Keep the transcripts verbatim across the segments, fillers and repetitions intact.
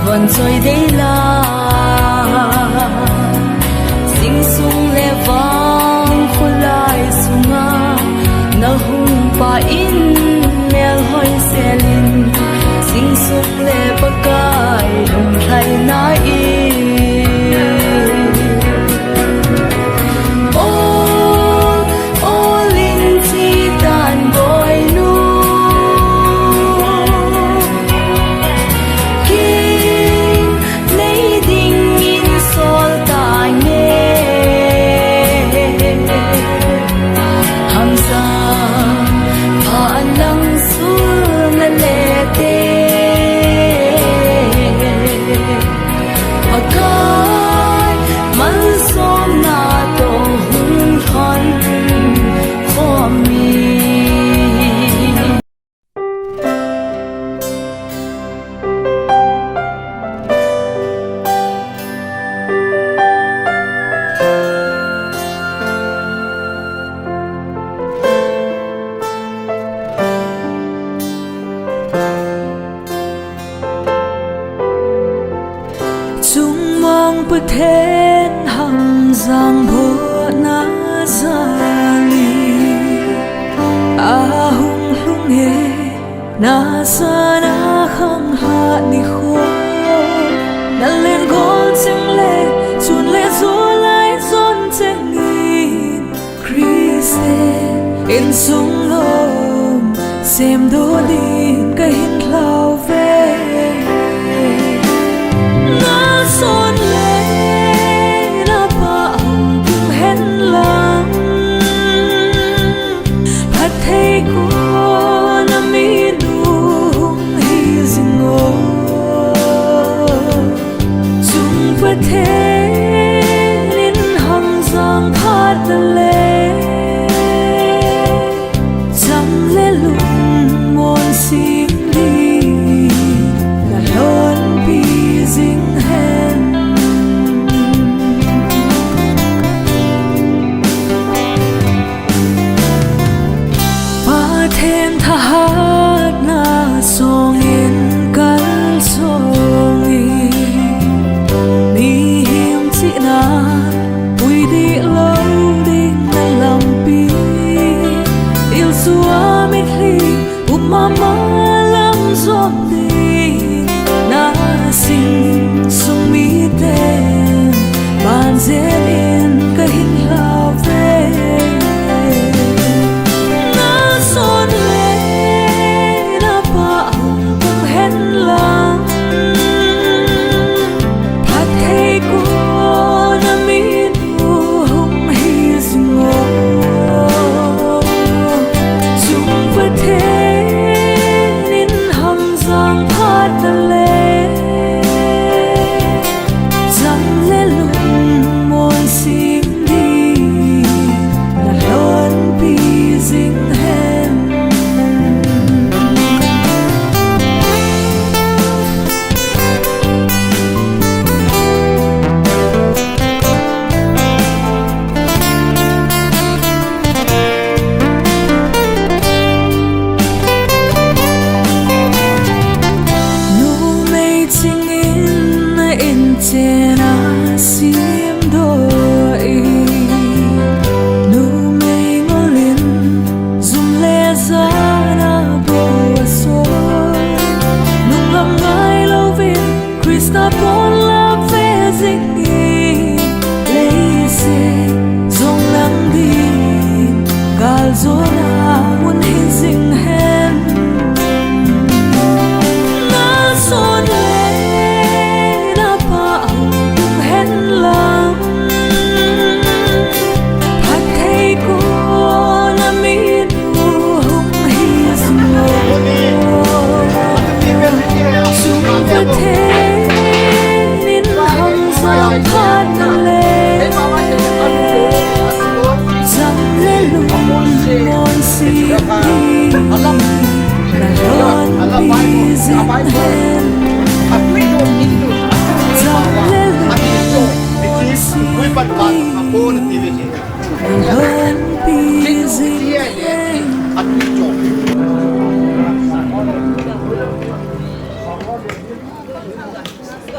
Von choi dei la, sing sung le vang khulai sunga, na hung pa in mel hoi selin, sing sung le Pakai lung lhai na i. O, o lin chi tan boi nu. King nei dingin sol ta nge. Hamsa pha lang sul na le te. Pakai malsomna toh hung lhon khom in. Chungmang Pathen hamjang botna jal in, ahung lhung e, na sana khanglhah nikho. Na len gol cheng le, chun le jo lai jon cheng in, Christian insung lom semdoh ding kahin lhau ve. Na son le na pah hung tung hen lang, phatthei ko na minu hung hi jing o. Chung Pathen in hamjang phat na le, cham le lungmon sim ding na lonpi jing hen. Pathen thahatna song in kalsong in, mihem chihna pui dih lou ding na lampi, thilsoh a mitlhi um mama lam jom ding na sing sung miten ban jen in kahin lhau ve. Na son le na pah hung tung hen lang, phatthei ko na minu hung hi jing o. Chung Pathen in hamjang phat na le, cham le lungmon sim ding na lonpi jing hen. Numei ching in na in chen a simdoh in, numei ngol in jum le ja na bou a soi, nunglam ngai louvin Christa pon la ve jing in, leiset jong nang ding kaljona mun hi jing hen. Na son le na pah hung tung hen lang, phatthei ko na minu hung hi jing o. Chung Pathen in hamjang phat na le, cham le lungmon sim ding na lonpi jing hen. Cham le lungmon sim ding na lonpi jing hen.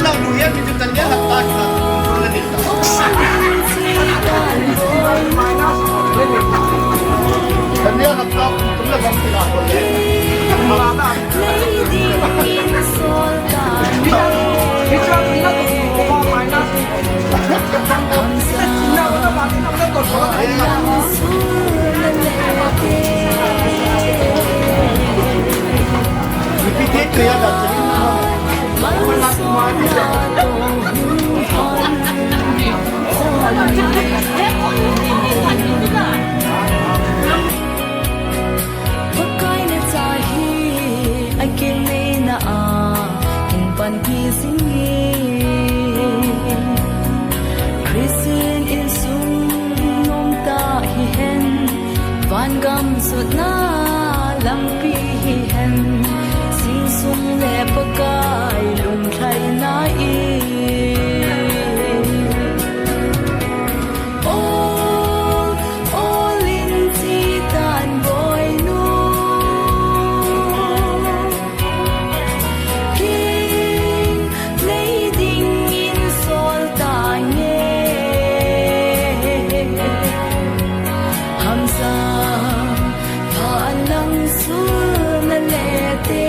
Ken lang bu hian mi chu Daniel hapta kila kum kum la ni ta. Daniel hapta kum kum la bang kila ko le. Pakai na cha hi a keng nei na a in pan hi sing hi. Christian insung nom ta hi hen, van gam sutna lampi hi hen, sing sung le Pakai lung thai na i. Ol, ol in chi tan boi nu. King nei ding in sol ta nge. Hamsa pha lang su na le te.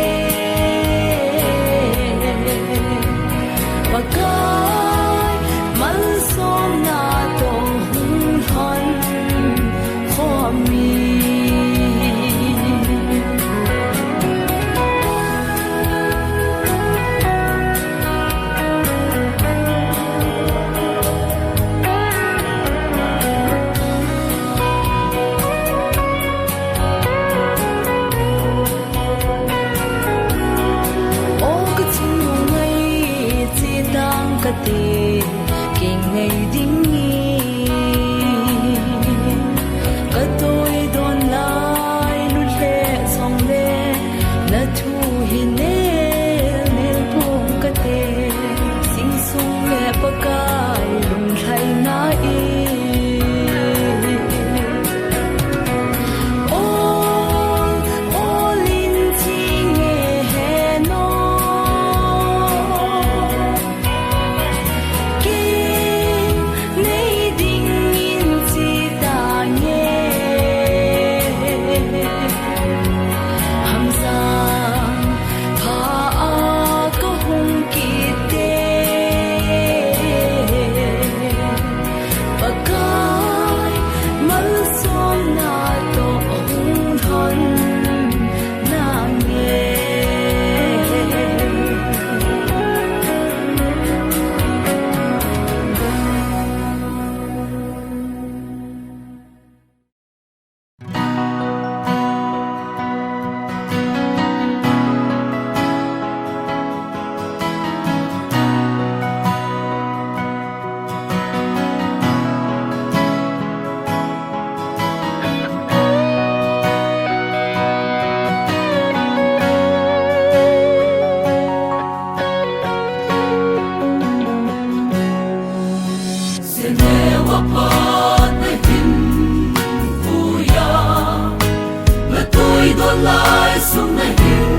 Don lai sung nahin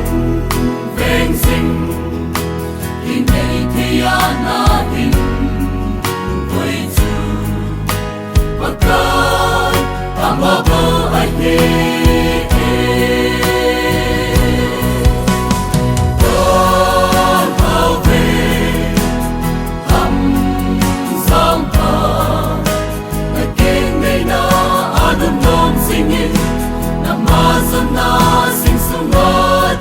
veng jing, kinei thei a nahin koi chu, Pakai ama bou ahi. Don hau ve, Hamjong pa, na keng neina a nunnom jingin, na majonna sing sunga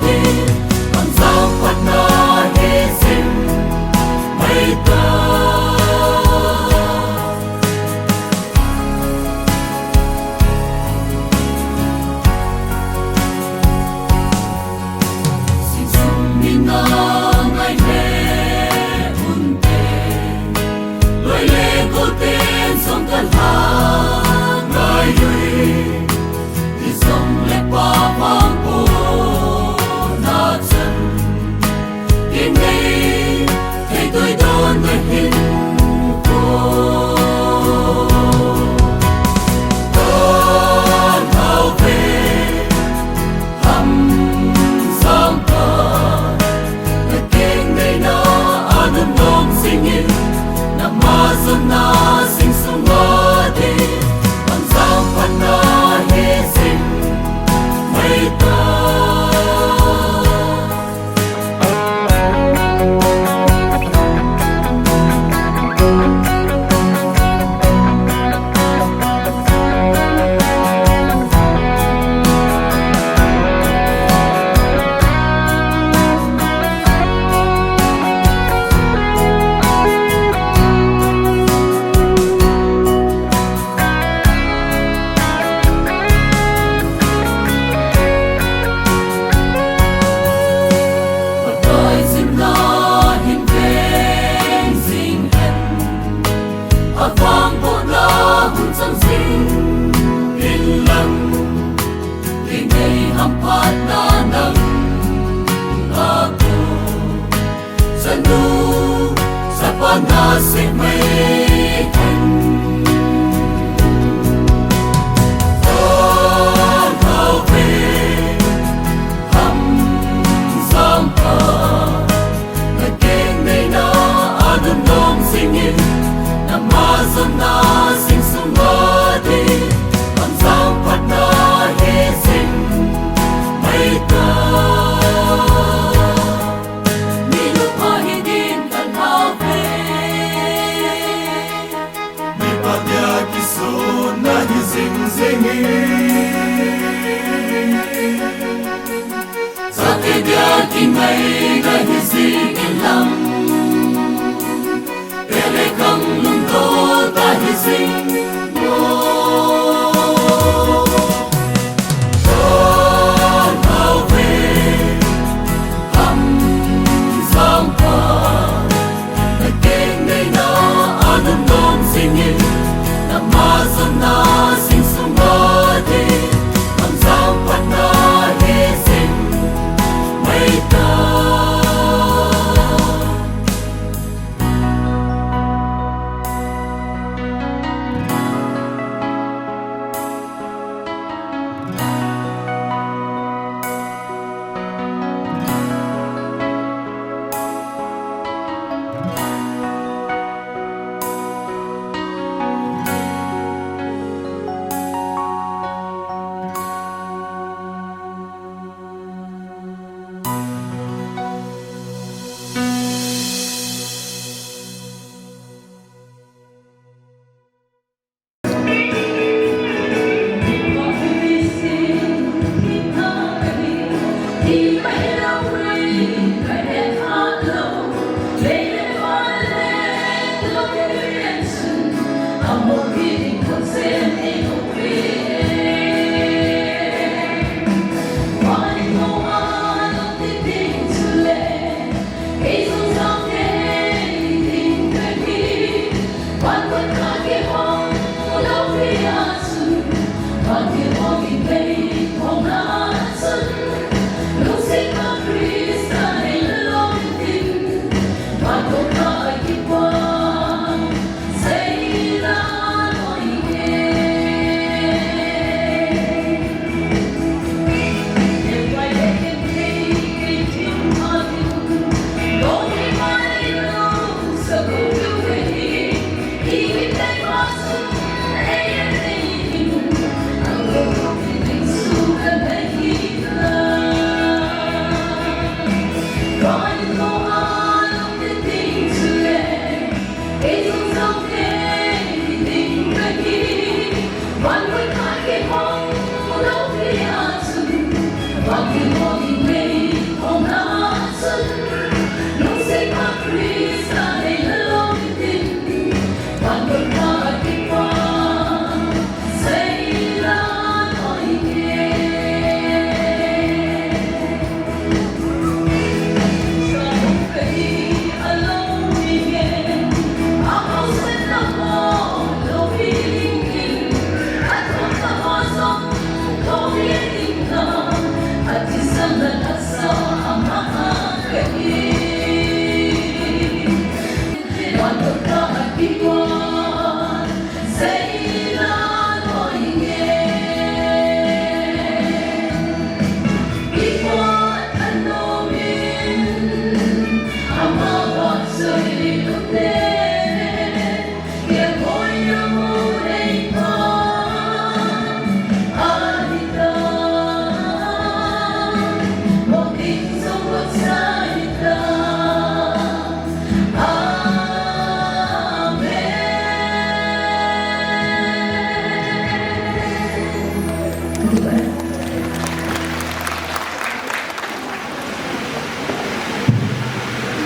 din, Hamjong phatna hi jing mai ta. Sing sung mina ngai le unte, loi le gol ten jong ka lha ngai ui. Hijongle Pa vangbohna chan, kinei thei tuidon nahin ko. Don hau ve, Hamjong pa, na keng neina a nunnom jingin, na majonna sing sunga din, Hamjong phatna hi jing mai ta. Pakai jimna hin veng jing hen, avangbohna hung chang jing in lang, kinei hamphatna nang a ko. Chanu, chapa nasei mai hen. Don hau ve, Hamjong pa, na keng neina a nunnom jingin, na majonna sing sunga din, Hamjong phatna hi jing mai ta. Minu pa hi din ka lhau ve. Mipa dia kisonna hi jing jing e. Chate dia kingaina hi jing in lang. Pele khang lungto ta hi jing mo. Don hau ve, Hamjong pa, na keng neina a nunnom jingin, na majonna sing sunga din, Hamjong phatna hi jing mai ta.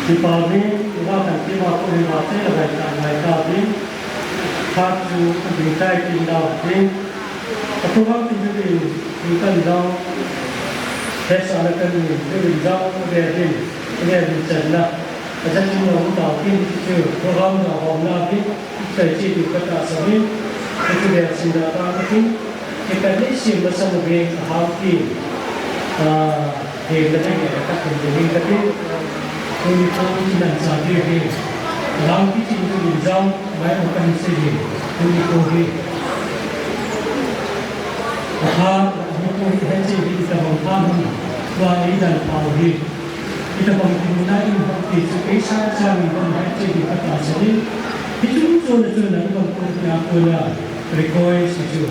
Kipa uvin, uva kan tima ko uva te la vai ta vai ta uvin. Khat chu kan ding tai tin dau tin. Ka program tin tin tin kan dau. He sa la kan ni tin dau ko de din. Ko de din chan na. Ka sa tin dau ta tin chu program dau hom na tin. Sai chi tu ka ta sa ni. Ko de sin da ta tin. Ke kan ni sim la sa mo be ka ha tin. Ah, He, ka ding, ka ding, ka ding, ka ding. Tuni ko, tuni ko, tuni ko, tuni ko, tuni ko hi. Aha, tuni ko hi, he, tuni ko, tuni ko, tuni ko hi. Wa, i dan pau hi. Ita bang tuni na in bang ti, so, ke sa, sa, ni bang, he, tuni ko, ta, sa, ni. Hi, tuni ko, tuni ko, tuni ko, tuni ko, tuni ko, Request chu.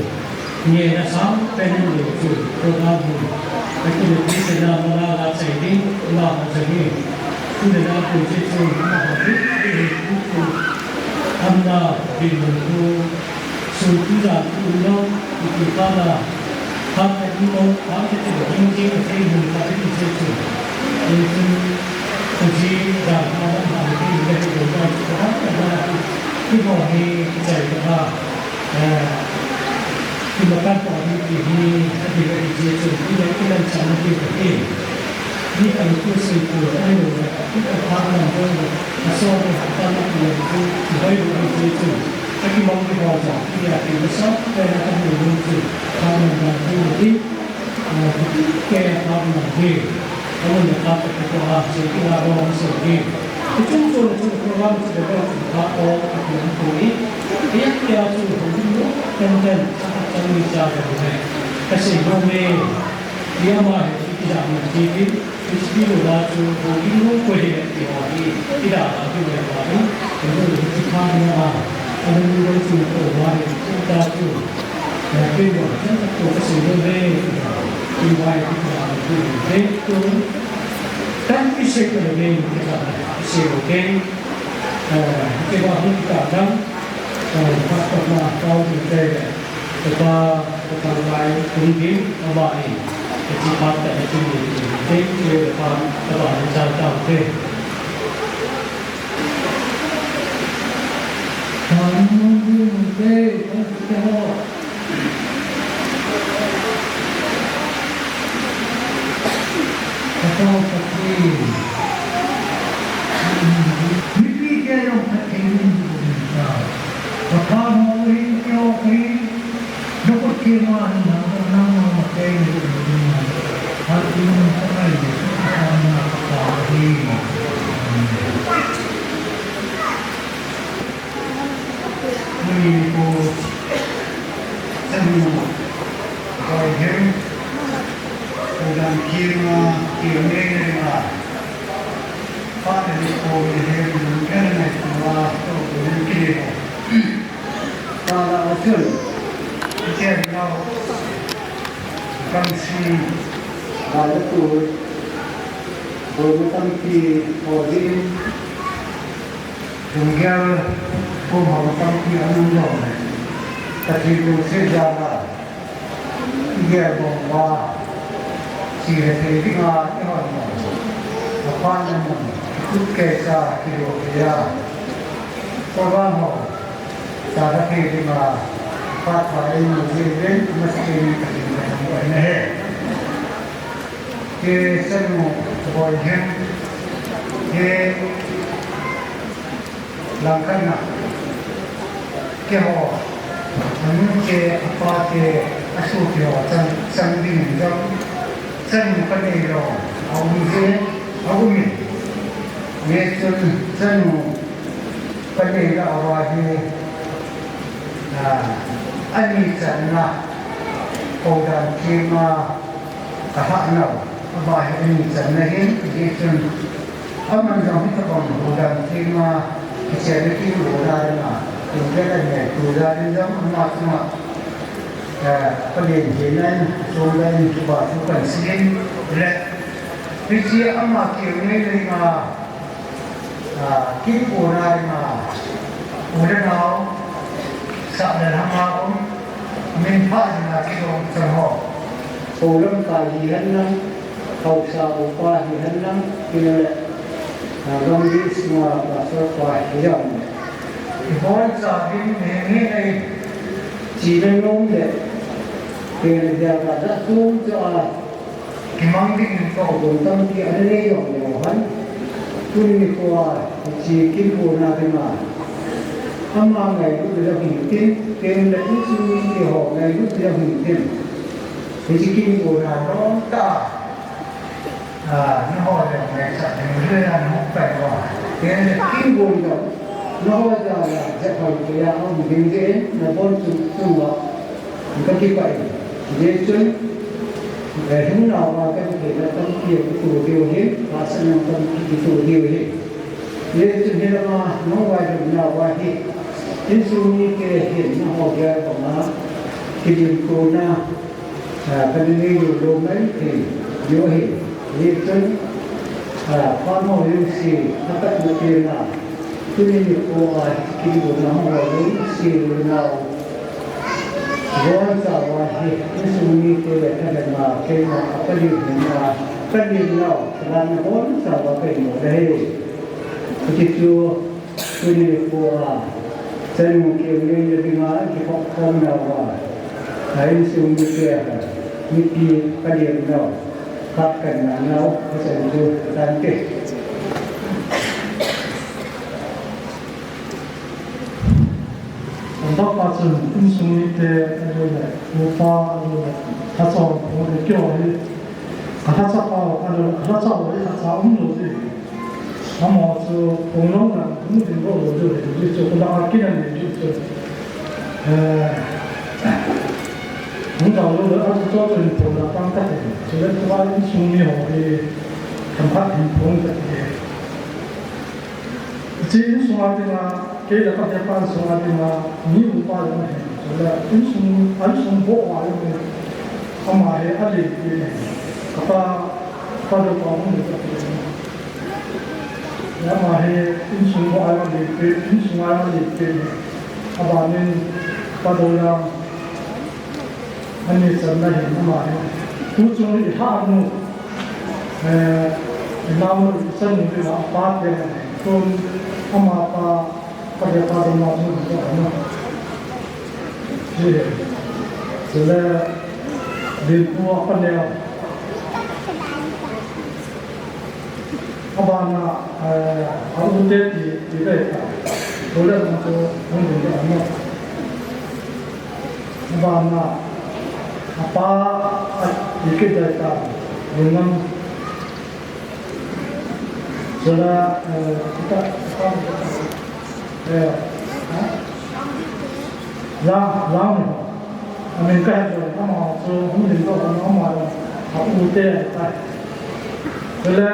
Nge na sang pen le chu program hu. Ka tu le pi se na ma la la chai ding ma ha chai ding. Tu le na tu che chu ma ha ding. Am na bin mun tu. Su tu za tu lo. Tu tu pa la. Ha ka tu lo. Ha ka tu lo. Ding ding ka tu mun ka tu che chu. Ding ding. Ka ji za ma la ha ding ka tu lo. Ka ha ka ha. Ki ho ni ki chai ka ha. Eh, ki makan pa ni ki ni, a di ka di je chu, ni le ki lan chan ni ki ka ti. Ni ka ni ku si ku, a ni lo, ki ka pa na lo, a so ni ha pa na ku lo ku, ki bai lo ki je chu. Ka ki mong ki ho ja, ki ya ki na so, ka na ka ni lo chu, ka na na ki ni. Ke program chu le program chu ka ko a ko a ko ni. Ke chu ho ni ten ten sa ka ni cha ka ni. Ka se ho me. Dia ma he ki ja ni ki ki. Ki lo la chu ho ni ko he ki ha ni. Ki da ki le ha ni. Ko ni ki ka ni ma. Ko ni ko chu ko wa ni. Ki ta chu. Ka pa Pathen. Mipi te jong Pathen in hung ta. Ka pa mo hin kyo hin. Loko te ma hin na na ma ma te ni ni. Ha ti mo ka ai ni. Ka pa ma ka pa hi. Muni ko sanu koi hem ko dan kima kima ne ne ma pa ne ko mi hem ne ne ma ko ko ne kima pa la o chun che na kam si ba le ko ko ne kam ki ko din Lunggel kum ho tampi anung lou le. Pathen lungset jal a, i gel bang uva, sihthei dinga i hon lou. Apan amun, i kut kei sa kilo thei a. Program ho, sihthei thei dinga, phat pha ei mu jing uvin, masa kei ni Pathen ka thangvah in ahi. Ke sanu boi hen, ke langkhat na, keiho, anu te, apa te, asopi ho, chang, chang ding jong, sanu kanei lou, aum je, aum e. Hichun, sanu kanei lou ahi, a, ani channa, Houdan kima, Ka hah nau, ama hi ani channa hin, hichun, aman jong hitabang Houdan kima, kichenna kit u na dinga, kum pen a ngaitu na ding jong, ama chunga, eh, Pathen henga, chunga kipa thu kan sei in, le, hiche ama keu ngei le nga, Ah, kipuna dinga, u le nao, sah le lhanga um, minpha dinga kidong chan ho. Hou lamkai hihen lang, haosa upa hihen lang, kile le. Gam di sunga pastor pa hi jam. Ibon sa din ni ni nei. Chi le nom le. Pen dia ka da tu jo a. Kimang ding in ko gon tampi ana nei jong le han. Tuni nikho a chi kin ko na de ma. Ama ngailut le hin tin, pen le insung mite ho ngailut le hin tin. Chi kin ko na nom ta. A, nangho le ngaichat ding le nangho pai uva. Pen le kin ko na. Nangho jal a, jahal kei a um ding ding, nabon chu chu uva. Ka kipah e. Hijeh chun, eh, hinna uva kan theina tampi kitoh diu ahi, tahsanna tampi kitoh diu ahi. Hijeh chun hilanga nangho vaidomna uva hi, insung mite hin nangho gel banga, kilimtona, ah, kana nei lou lou maithei diu ahi. Hijeh chun, ah, pano jouse, akhatna tena, tuni nikho a, kilimtona hung lou jouse, lou nau. Bonchauva hi, insung mite le kahetna, keima, kalimna, kalimnau, kalanna bonchauva kaimo ahi. Hiti chu, tuni nikho a, chanu keu le le dinga, kikhop khomnauva, a insung mite a, mipi kalimnau, khat kanmanau, kachan chu, katan te. Andak pa chun insung mite, ahilou le, upa, ahilou le, lhacha hung le keu hi, alhacha pa, ahilou le, alhacha ho hi lhacha umlou ding. Amaho chu phone lou na, hung ding lou lou ding, hijeh chun, kudang a kin anei ding chu. Eh, hung dau lou le, achu chu chu in phone la tang kate. Chule tua insung mi ho hi, themkhat in phone kate. Hiche insung a dinga, kei le ka bepa insung a dinga, mi upa jong ahi. Chule insung, insung bou a jong ahi. Ama hi alepi ahi. Kapa, kapa dou pa hung le kati ahi. Ama hi insung bou a jong alepi, insung a jong alepi ahi. Abanin, kapa dou jong Ani channa hin ama hi. Tuchung i hah nu, eh, i naonu, i chanu dinga pa te. Tun ama pa, pa te pa dong ma nu, nu. Hi. Chule, din pu a pa ne. Abana, eh, a u te ti, ti le ta. Bole na chu, hung ding le ama. Abana, apa, a, ti kit le ta. Bole na. Chule, eh, kita, kita, eh, ha? La, la. Amin ka het lou, ama chu hung lim lou, ama a u te ahi tai. Chule,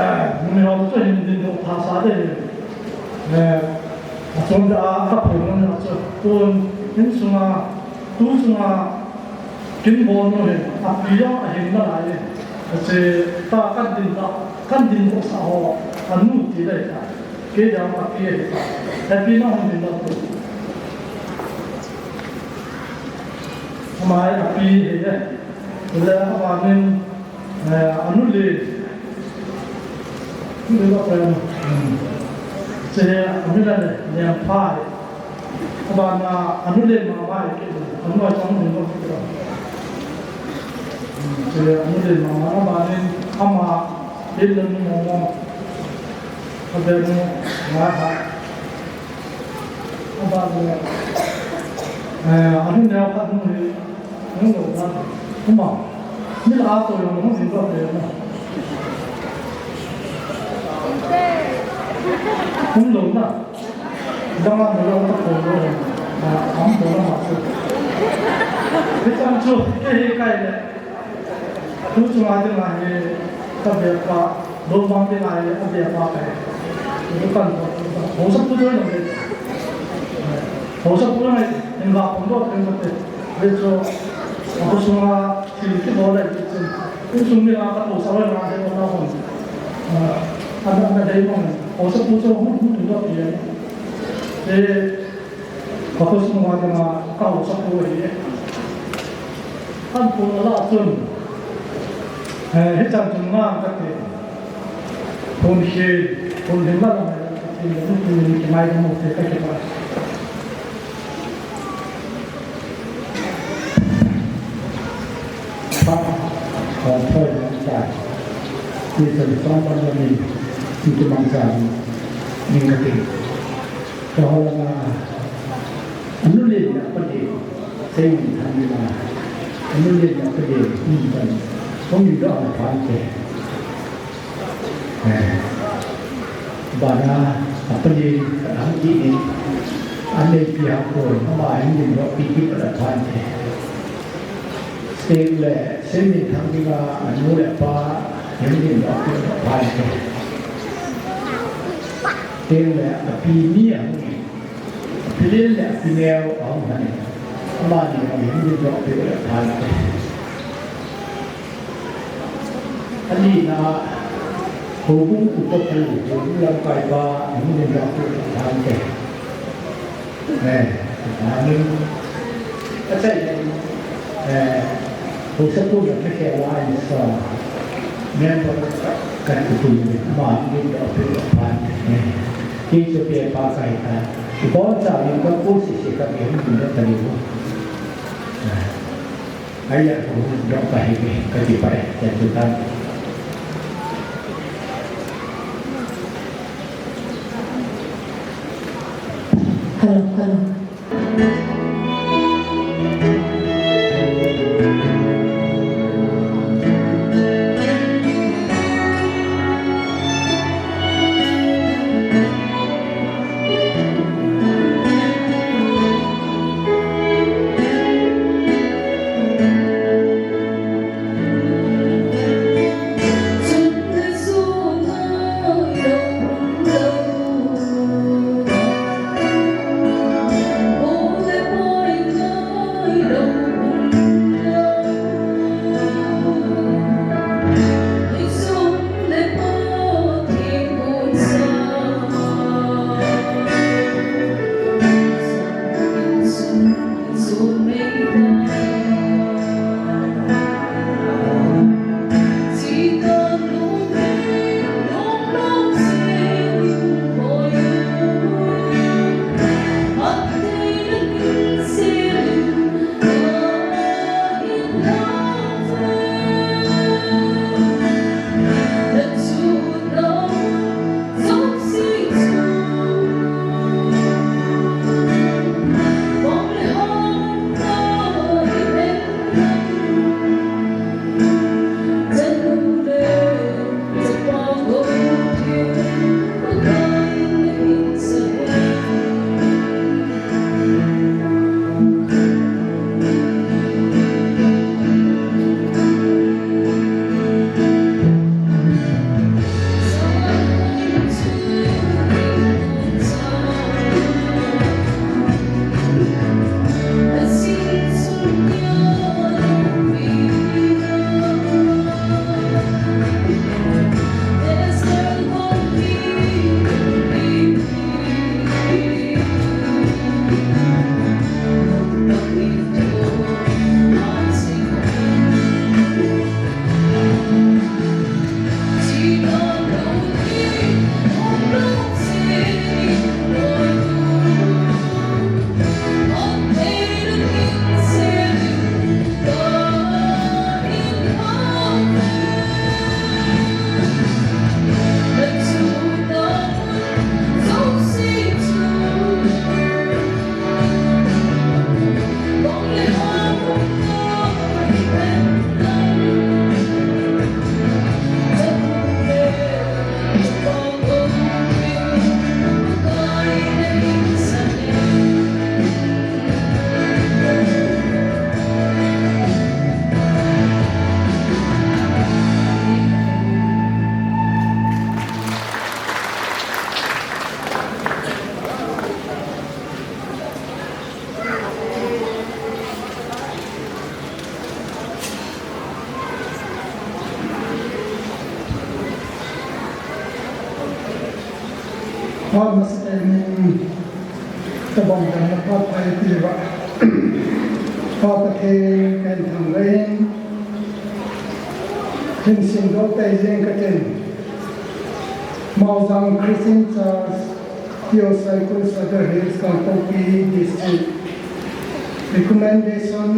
eh, mi ho chu hin ding lou thasa ding. Eh, achom da a ka phun lou na chu, tun, insunga, tu sunga, kin bol nu hin, api jong ahin nalai. Ache, ta kan ding ta, kan ding lou sa ho, anu ti le ta. Kei jong api ahi. Api na hung ding lou. Ama hi api ahi e. Chule abanin, eh, anu le. Anu le ba pa. Hmm. Che amin le, le pa. Abana anu le mama ahi, anu a chang ding lou kiti. Che anu le mama, abanin ama, il le mama. Abanu, ma ha. Abana, eh, anu ne apa nu hi. Hung lou na. Uma. Mil a to jong hung ding lou le na. Hung lou na. Dang a hung lou na ko lou. Na, am ko na ma chu. Hichan chu, kei hi kai le. Tu chunga dinga hi, ka bepa. Lou bang ding ahi, a bepa ahi. Dukan, haosapu doi na le. Haosapu na le, in la pon do kan te. Le chu, a ko sunga, thil kibol le chu. Insung mi la ka haosa le na he na hon. Ah, ana, ana dei mong. Haosapu chu hung, hung do pi. E, Ka khosung uva dinga ka haosapu ahi. An phone ala chun, eh, hichan chun ngang kati. Phone hi, Hon ding la la, tin le tin le ki mai mo se ka ki pa. Pa, pa, pa, pa, pa. Ni sa ni sa pa ni, ni ki mang sa ni, ni ka tin. Ka ho la na, anu le na pa ni, sei ni tha ni na, anu le na pa ni, ni pa ni. Ko ni do na pa ni. Eh, bana, apa ni, ang ini, ane pihak pun, ama ini, no, piki pada pante. State le, state ni thang ni ma, anu le pa, ini, no, piki pada pante. State le, api ni, ang ini. Api le, api neo, ang ini. Ama ni, ang ini, no, piki pada pante. Ani na, houbung upa pu, houbung lamkai pa, hung din lamkai pa, thang te. Eh, ani, achai, eh, housa pu na khe la ni sa, member ka tu tu ni, ma, hung din lamkai pa, thang te. Eh, ki chu pe pa kai ta. Ki bon sa, ni ka pu si si ka, hung din lamkai pa. Eh. Ai ya, ko dok ka hi, ka ti pa, ka ti ta. Hello, hello. Phat masa tah in tabang dan na phat pai ti va. Pa Pathen kan thang le in, hin sin do tai jeng ka tin. Maozang Christian Church, T O Saikul, Sadar Hills, Kangpokpi District. Recommendation,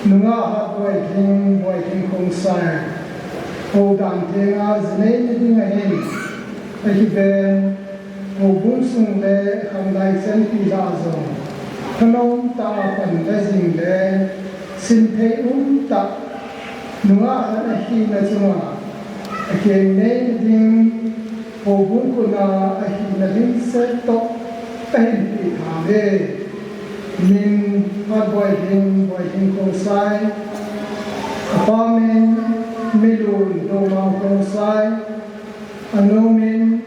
nungah hat Boihing, Boihing Khongsai. Houdan thenga jinei ni ding ahin, akiven, houbung sung le khanglai chan ti lah jong, thanom tah a pan le jing le, simthei um tah, nungah hat ahina chunga, akeng nei ding, houbung kona ahina ding seh toh, ahin peh tha ve. Min, Hat Boihing, Boihing Khongsai. Apa min, Milun, Domang Khongsai. Anu min,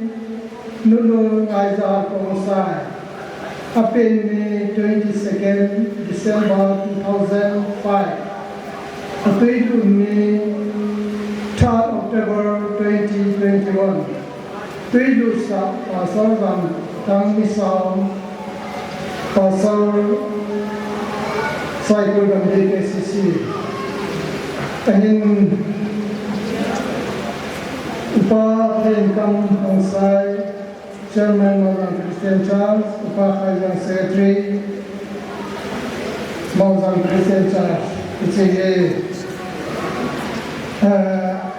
Nulun Ngaijal Khongsai. Apen ni twenty-second December two thousand five. Atuilut ni third October twenty twenty-one. Tuilutsah Pastor Gamtang Misao, Pastor Saikul Gambih K C C. Ahin Upa Theinkam Khongsai, Chairman Maozang Christian Church, Upa Khaijang Secretary, Maozang Christian Church, hiche hi, ah,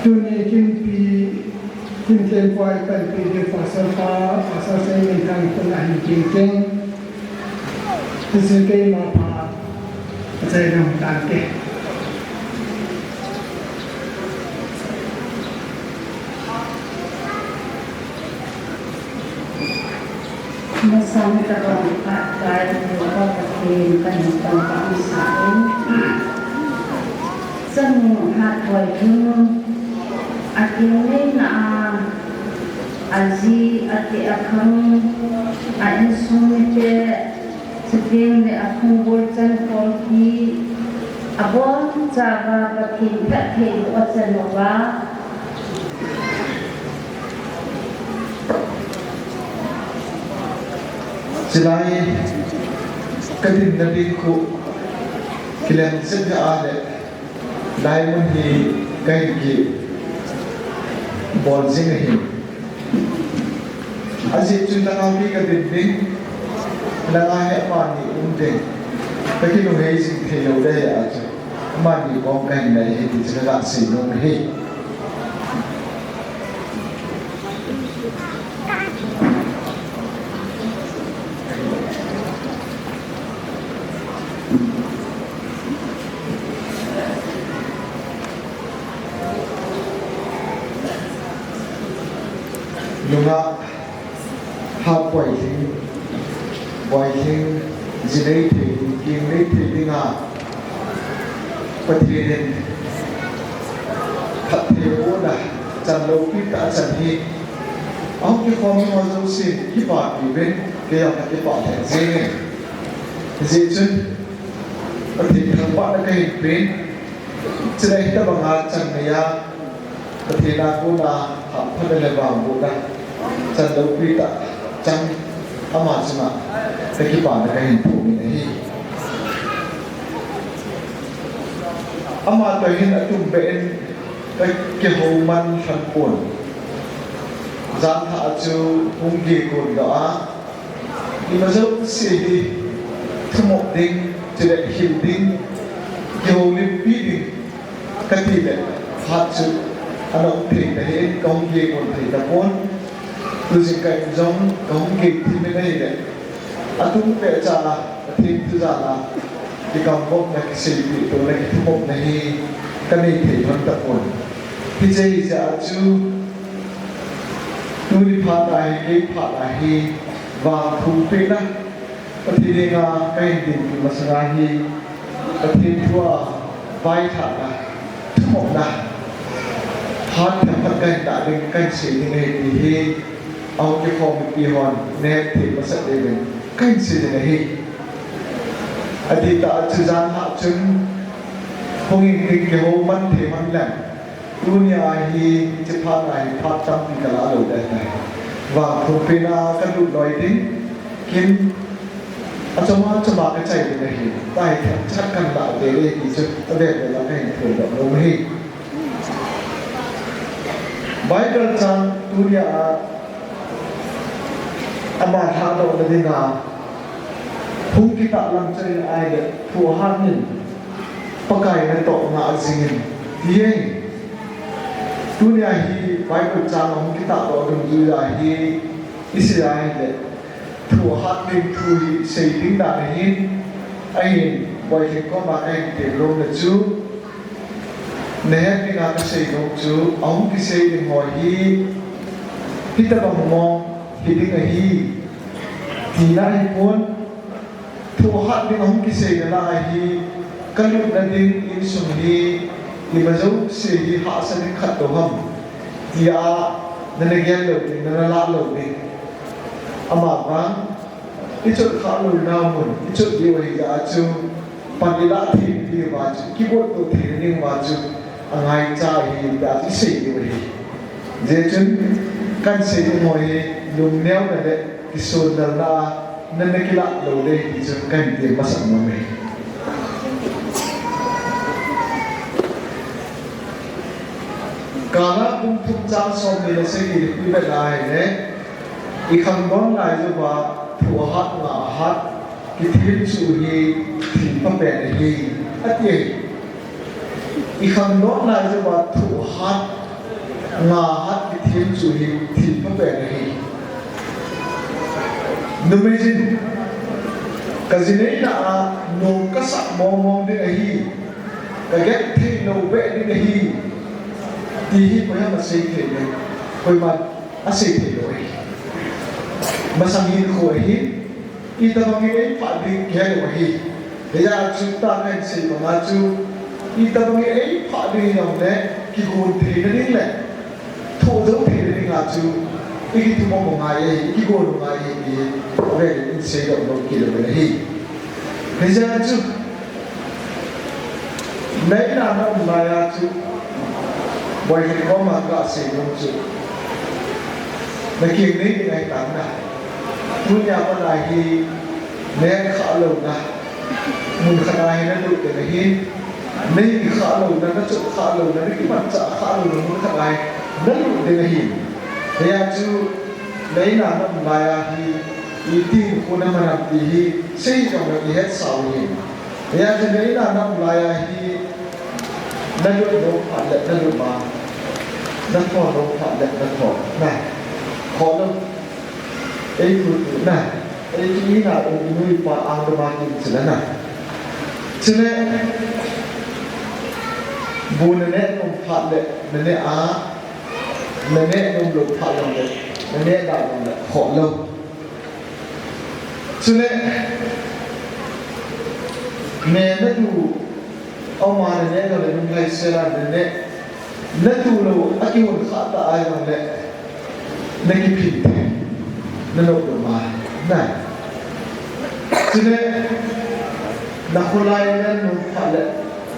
tuni Kimpi, Kimthempuai panpi diu Pastor pa, Pastor Seiminthang koma hin kin kin. Hiche keima pa, achai nung tante. Masang tabang phat kai, Pakai Pathen kahin tabang sa in. Chanu Hat Boihing, akeng neina a, aji, ate, akhang, a insung mite, chuteng le akhongbol chan khom hi, abonchauva Pathen phattheiboh achan uva, Chulai, kadinna ding khu kilem chet jeh a le, lai mun hi kahin kibol jing ahi. Ajeh chu langa hi kadin ding, langa hi amani um ding, kakinunghei jing thei lou ding ahi a chu, amani kom kahin nai ahi ti chu kaga sei nom ahi. Nungah Hat Boihing, Boihing, ji nei thei ding, keng nei thei dinga, Pathen in phattheibohna chan loupi tah achan hi, ahung kikhom ho jousen kipapi uvin, kei jong kakipah lheh jenge. Hijeh chun, Pathen thangvahna kahin pen, chulai hitobanga chan neiya, Pathen a kona hamphatna le vangbohna chan loupi tah chang ama chunga kakipana kahin phong in ahi. Ama toh hin atumbeh in kakihouman lhon pon. Janlhah a chu hung geh gon doh a, ima jouse hi thumop ding, chule hil ding, kihoulimpi ding, kati le, phat chu ana um thei tahih in kahung geh gon thei tapon, tujingkah in jong kahung geh thim in ahile, atumbeh cha a, Pathen thu jal a, kikam vopna kiseipeh tona kithumopna hi kanei thei lhon tapon. Hiche hi jeh a chu, tuni phat a hi, kei phat a hi, vangthum pehna, Pathen henga kahin dinpi masanga hi, Pathen thua vaithahna, thumopna, phat themkhat kahin dah ding, kahin sei ding ahi ti hi, ahung kikhom mipi hon nahet thei masat diuvin kahin sei ding ahi. Adih tah a chu janlhah chun, hung in ding kihouman thei hon leng, tunia hi, hiche phat a hi phat tampi kalah lou ding ahitai. Vangthum pehna kalut loi ding, kin achom achom a kachai ding ahi. Tua hi themkhat kahin lah ding ahi ti chu avel vel a kahin phondoh nom ahi. Bible chang tunia ama lhadohna dinga hung kitahlang chu ahile, thu ahat in Pakai natoh ngah jingin, ti ahi. Tunia hi Bible chang a hung kitahdoh dungjuia hi isei ahile, thu ahat ding thu hi sei ding dan ahin, ahin, Boikhing koma kahin temnomna chu, nahet dinga kasei nom chu, ahung kisei ding ho hi hitobang mong hiding ahi, tina ahipon, thu ahat ding ahung kiseina lai hi, kalutna ding insung hi, ima jouse hi hahsa ding khat lou ham, tia nana gel lou ding, nana lah lou ding. Amavang, ichot khah louna mun, ichot diu ahijeh a chu, pan ilah thei diuva chu, kibotdoh theina dinguva chu, angaicha ahi, tia chu isei diu ahi. Hijeh chun, kahin sei ding ho hi, lungneona le kisonlalna a, nana kilah lou ding ahi ti chu kahin tem masat nom e. Kana bung thum chang somni le sagi hi ivet a ahile, ikhangdon lai jouva thu ahat, nga ahat, kithemchuh hi thil phapen ahi, ati ahi. Ikhangdon lai jouva thu ahat, nga ahat, kithemchuh hi thil phapen ahi. Numeijin, kaji neina a nom kasah mongmong ding ahi, kagenthei lou beh ding ahi, ti hi koiham asei thei le, koima asei thei lou ahi. Masang hinkho ahi, itobang in eiphah ding kihei lou ahi. Hijeh a chu tah kahin sei banga chu, itobang in eiphah ding jongle, kigon theina ding le, thoh jou theina dinga chu, ikithum u ngai ahi, ikigon u ngai ahi, ti avel in seidoh nom kit lou ahi. Hijeh a chu, neina na um laiya chu, Boikhing koma kasei nom chu, nakeng nei ding ahitan na. Tunia pat a hi, nahet khah louna mun khat a hi nalut ding ahi. Nahin khah louna, nachot khah louna, nakimanchah khah louna mun khat a hi nalut ding ahi. Hijeh a chu, neina na um laiya hi, itin khu naman ham ti hi, sei jongle ihetsau ahi. Hijeh a chu neina na um laiya hi, nalut nom phat le nalut ma, nathon nom phat le nathon na. Khoh lou. Eitutu na. Eitu ina um inu ipa angdoma kin chule na. Chule, bu naneh nom phat le naneh a, naneh nom lou phat jongle, naneh dah jongle khoh lou. Chule, me natu, ama naneh jongle nunglai sela naneh, natu lou, akihon khah ta ahi jongle, nakiphin thei, nanop lou ma, na. Chule, nakholai len nom phat le,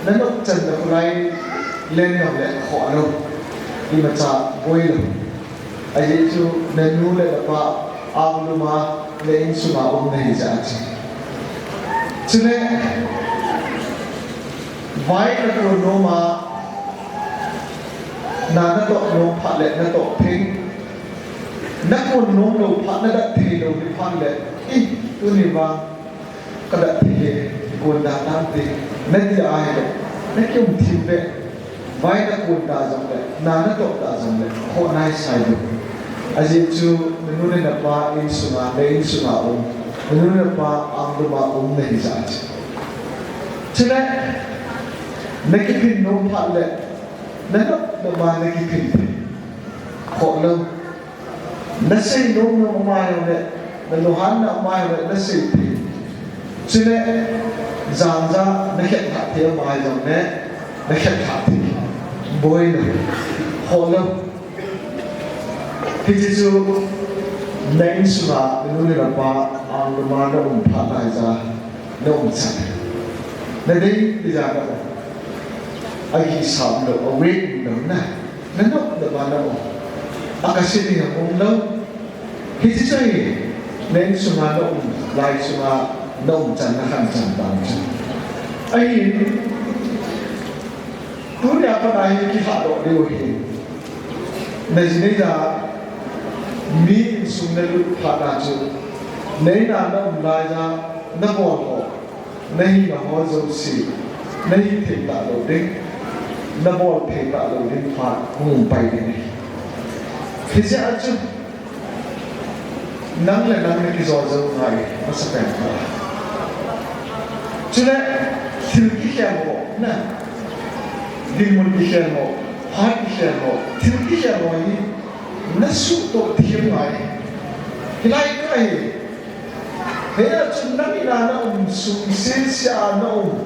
nanop chan nakholai len jongle khoh lou, imacha boi lou. Ajeh chu nanu le napa angluma le insunga um nahijeh a chu. Chule, vai nakon nom a, na natoh nom phat le natoh theng. Nakon nom lou phat, nadat thei lou ni phat le, i, tuni vang kadat thei e, kikon da tante, nati ahile, nakium thim beh, vai nakon da jongle, na natoh da jongle, khoh nahi sai bou. Ajeh chu, nanu le napa insunga, na insunga um, nanu le napa angluma um nahijeh a chu. Chule, nakiphin nom phat le, nanop nom a nakiphin thei. Khoh lou. Nasei nom nom ama jongle, nalunghanna ama jongle, nasei thei. Chule, janja nakhet lhah thei ama jongle, nakhet lhah thei. Boi lou. Khoh lou. Hiche chu, na insunga, nanu le napa angluma naum phat laija, naum chan. Nadei tija naum. Agisam lou, aweak lou na. Nanop nop a naum. Akasi ding aum lou. Hiche chu hi, na insunga naum, lai sunga naum chan, nakhan chan dan chu. Ahin, tunia pat a hi kilhadoh diu ahi. Na ji nei ja, mi insung na lut phat na chu, nei na na um lai ja, na bol ho, na hina ho jouse, na hi thei ta lou ding, na bol thei ta lou ding phat hung um pai ding ahi. Hijeh a chu, nang le nang na kijo jou ngai, masa pen ta. Chule, thil kikhel ho, na, dinmun kikhel ho, phat kikhel ho, thil kikhel ho hi, na suhtoh thim ngai. Hilai ka hi. Hia chu nang in a na um, sung sese a na um.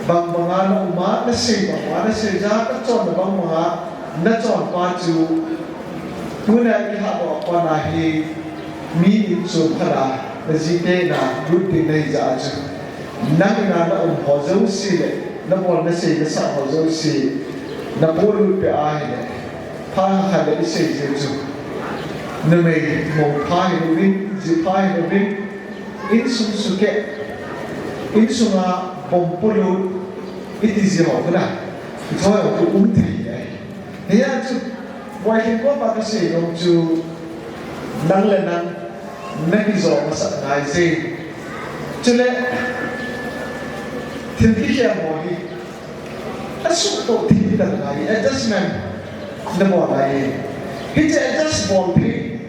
Bang banga na um a, na sei bang banga, na sei ja, na chon na bang banga, na chon pa chu. Tuna i ha ba pa na hi, mi in chu phala, na ji te na, lut ding na hi ja chu. Nang in a na um ho jouse le, na bol na sei na sa ho jouse, na polut peh a hi le. Pha khat le i sei jeh chu. Numei mo pha hi louvin, ji pha hi louvin, insung sukeh, insunga bomb polut, i ti ji ho khu na. I thoi ho khu um thei ahi. Hia chu, Boihing koma ka sei nom chu, nang le nang, na kijo masat ngai je. Chule, thil kikhel ho hi, a suhtoh thim dan ngai, adjustment na bol ngai. Hiche adjust bol thei,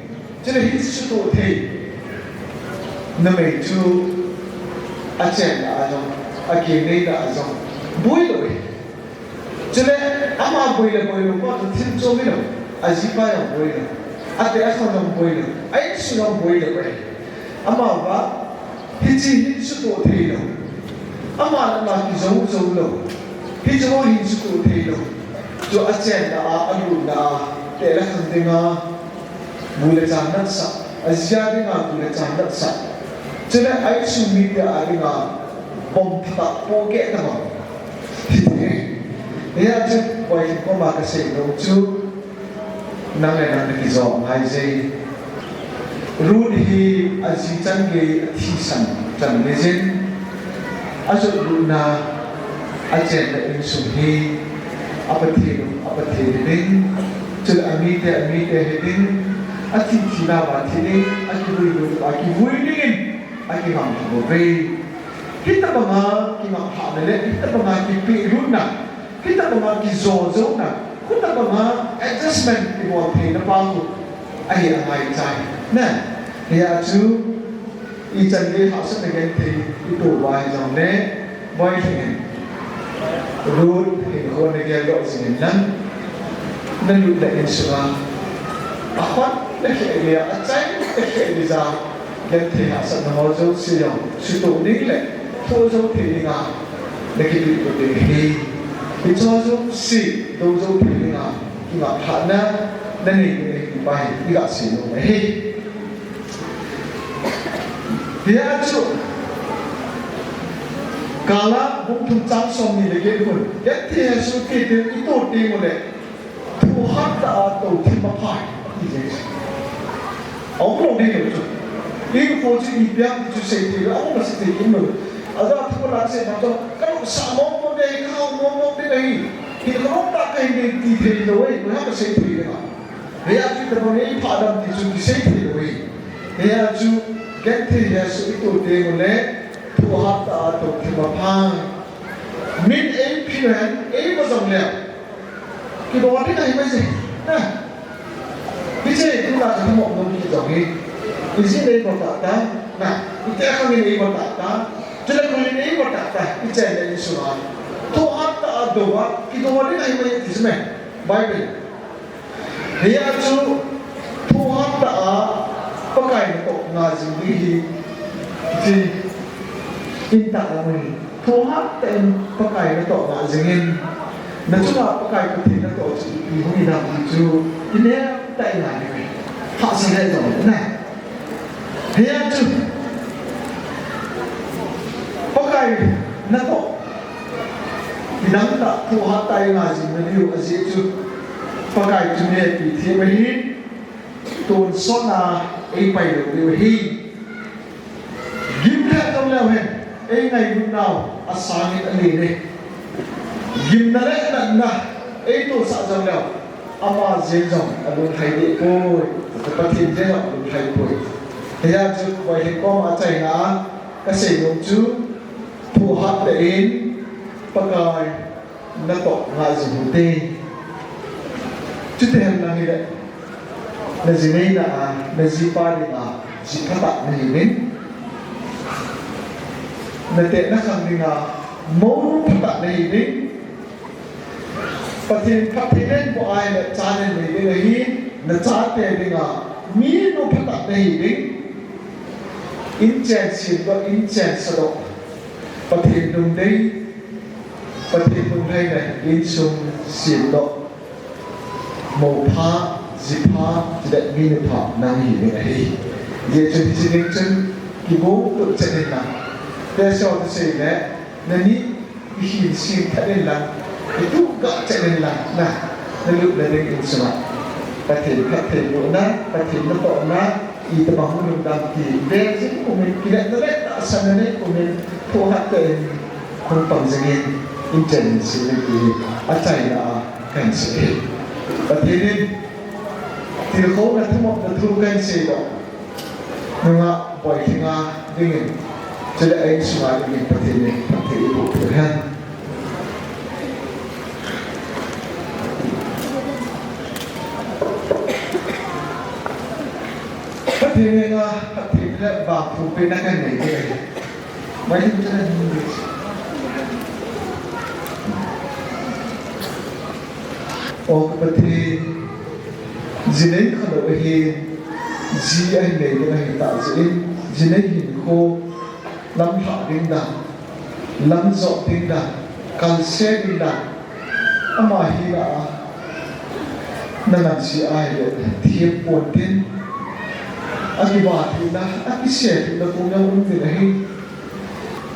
chule hiche suhtoh thei. Numei chu a chen na a jong, a kei nei na a jong, boi lou e. Chule ama boi le boi lou pa chu thil chom hi lou, a jipa jong boi lou, a te a khang jong boi lou, a insung jong boi lou e. Ama va, hiche hin suhtoh thei lou. Ama le ama kijo jou lou. Hiche ho hin suhtoh thei lou. Chu a chen na a, a lut na a, te le khang ding a, bu le chan nat sah. A jia ding a bu le chan nat sah. Chule a insung mite a ding a, bomb phatah pohgeh ta bang. Hiti e. Hia chu, Boihing koma ka sei nom chu, nang le nang na kijo ngai je. Ruth hi a ji chan gei a thisan chan gei jin, a jot lutna, a chenna insung hi a Pathen, a Pathen ding, chule a mite, a mite hi ding, a thi thina va thi ding, a kivui lutna va kivui ding in a kingam lha bou ve. Hitabanga kingam lhahna le hitabanga kipehlutna, hitabanga kijo jouna, hitabanga adjustment kibol theina pa khu ahi a ngaichai. Na, hia chu ichan gei hahsatna genthei i to uva hijongle, Boihing in, Ruth hinkho na geldoh jing in lang, na lutna insunga, a khon na khel le, a chai na khel le ja, genthei hahsatna ho jouse jong suhtoh ding le thoh jou thei dinga na kipehlut ding ahi. Hicheho jouse dou jou thei dinga kingam lhahna na nei ding ahi ti pa hi i ga sei nom ahi. Hia chu Gala bung thum chang somni le get khun, genthei hesoh kiti i to teng ule, thohhat tah a tou thim apha, ati jeng. Aum lou ding lou chu. Hinkho chu ipi ham ti chu sei thei lou, aum masa thei kim lou. Aja thu la sei ma chu, ka lungsah mong mong ding, ka hao mong mong ding ahi. Hi ka lom tah kahi ding ti thei lou e, koi ham ka sei thei ding a. Hia chu tabang e, pha dam ti chu kisei thei lou e. Hia chu genthei hesoh i to teng ule, thohhat tah a tou thim apha. Min ei phin hen, ei va jong leu. Kido ding ahi mai je. Ha. Hiche, tuna ka mo nom kit jong hi. Ijin ei bol tah tah. Na, ite khang in ei bol tah tah. Chule khang in ei bol tah tah. Ichenna insunga, thohhat tah a dou a, kido ding ahi mai ti chu me. Bible. Hia chu, thohhat tah a Pakai natoh nga jing ding hi, ti in tah a mai. Thohhat tah in Pakai natoh nga jing in, na chunga Pakai Pathen natoh chu ipi hung hi dam ti chu, i neo tah in ngai ding ahi. Hahsa le jong na. Hia chu, Pakai natoh kidang tah, thohhat tah in nga jing na diu ajeh chu, Pakai chu mi api thei ahi, tonsot na ei pai lou diu ahi. Gim lheh jong leu hen, ei ngailut nau asang in alen e. Gimna le natna ei tohsah jong leu, Ama jeng jong alunglhai deh poi, Pathen jeng jong alunglhai poi. Hijeh chun Boihing koma achaina a kasei nom chu, thohhat tah in Pakai natoh ngah jing uhite. Chuti henlang hile, naji neina a, najipa dinga ji phatah nahiuvin. Natehna khang dinga mounu phatah nahiuvin. Pathen phatthei nahin boh ahile, cha nahin nei ding ahi, nachate dinga minu phatah nahiuvin. Inchen semdoh, inchen sadoh, Pathen lungdei, Pathen lunglhaina insung semdoh, moupha, jipha, chule minu pha nang hiding ahi. Hijeh chun hiche ding chun kigong lut chet inlang, tesei le, nani ihin sem chet inlang, ituh gah chet inlang, na, nalupna ding insunga Pathen phattheibohna, Pathen natohna, itobang hung lhung dam ti ve jing umin, kivetna le tahsanna nei umin, thohhat tah in hung pang jingin, inchen in sem in ti hi achaina a kahin sei ahi. Pathen in tilkhouna thamatna thu kahin seidoh, nungah Boihing a dingin, chule a insunga dingin Pathen in phatthei eiboh peh hen. Pathen henga phatthei le vangphatna kahin nei ding ahi. Mai hin chana hin ding. O ka Pathen, ji nei khalou ahin, ji ahin nei ding ahi tah jeh in, ji nei hinkho lamlhah ding dan, lamjot ding dan, kalse ding dan, ama hina a naman ji ahile, thiem ponte, akiva theina, akise theina kom jong um ding ahi.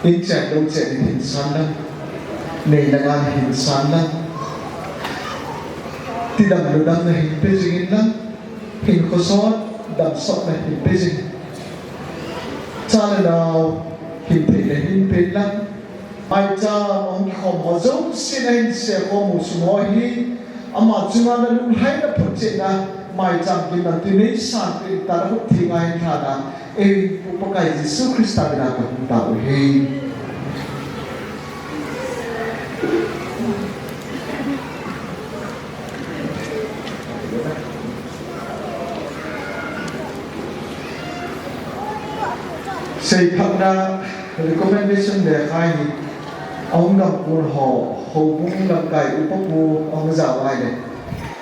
Inchen louchen in hin san lang, neina ngan hin san lang, tidam ludamna hin pe jing in lang, hinkho sot damsotna hin pe jing, cha le nao hin theina hin pe lang, maicham a hung kikhom ho jouse nahin se khom u sum ho hi, ama chunga nalunglhaina photchetna, maicham gimnamtui neisan tah in tah a hung theng a hin lhana, eihin Pu Pakai Jesu Christa mina kahung tao u ahi. Seiphatna recommendation lekha hi ahung dam pon ho, houbung lamkai upa pu ahung jao ahile,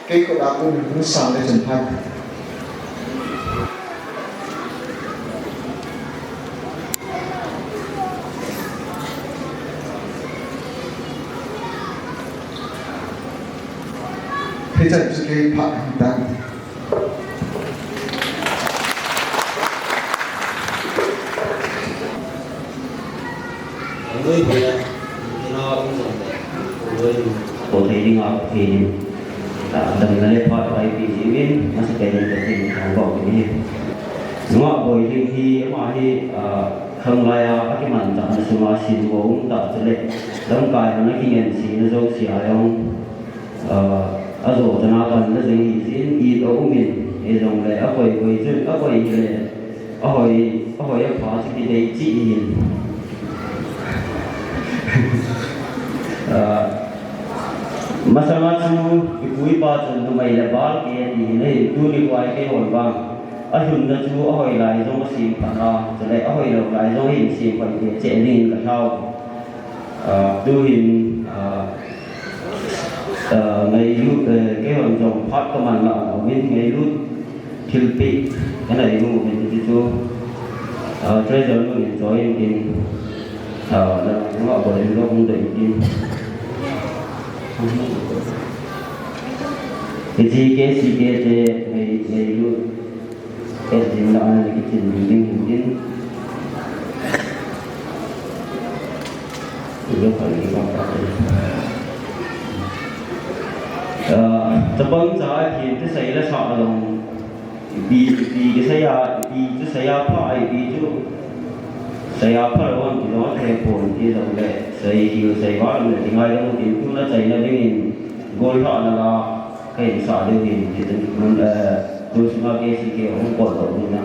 kei khut a kon hung sang le chun phat. Hichan chu kei phat hung tan. Ko thei dinga Pathen in, ah, damna le phat ipi jeh in, masapen in Pathen in thangvah u ahi. Nungah Boihing hi, ama hi, ah, khanglai a, akimanchahna sunga sin ho um tah chule, lamkai hon akingenseina jouse a jong, ah, ajo chana panla jeng hi jin, it aum in, hijongle akoi koi chun, akoi hile, ahoi, ahoi apha chu kidei cheh ahin. Ah, masanga chu ipu ipa chun numei le bal kiti hin ahin, tuni koi keihon vang, alhunna chu ahoi lai jong asem phat a, chule ahoi lou lai jong ahin sem phat kit cheh dingin katha u. Ah, tuhin, ah, ah, ngailut, eh, keihon jong phat kaman la aumin, ngailut thilpeh kanei nom in, hichu, ah, treasurer nu in join in, ah, nangma bol in lo hung dei in. Hiche K C K te ngai, ngailut. Kei jing la ana kichen ding ding hin tin. Ijo kha ni bang ta. Ah, chapang cha a thil kisei la sa along. Ipi, ipi kisei a, ipi chu sei a pha, ipi chu sei a pha lou ti jong thei pon ti jong le. Sei thil sei va le ti ngai jong tin tuna chaina dingin gollhahna la. Kahin sa diu ahi, ti tun, eh, tu sima ke si ke hung call to ni na.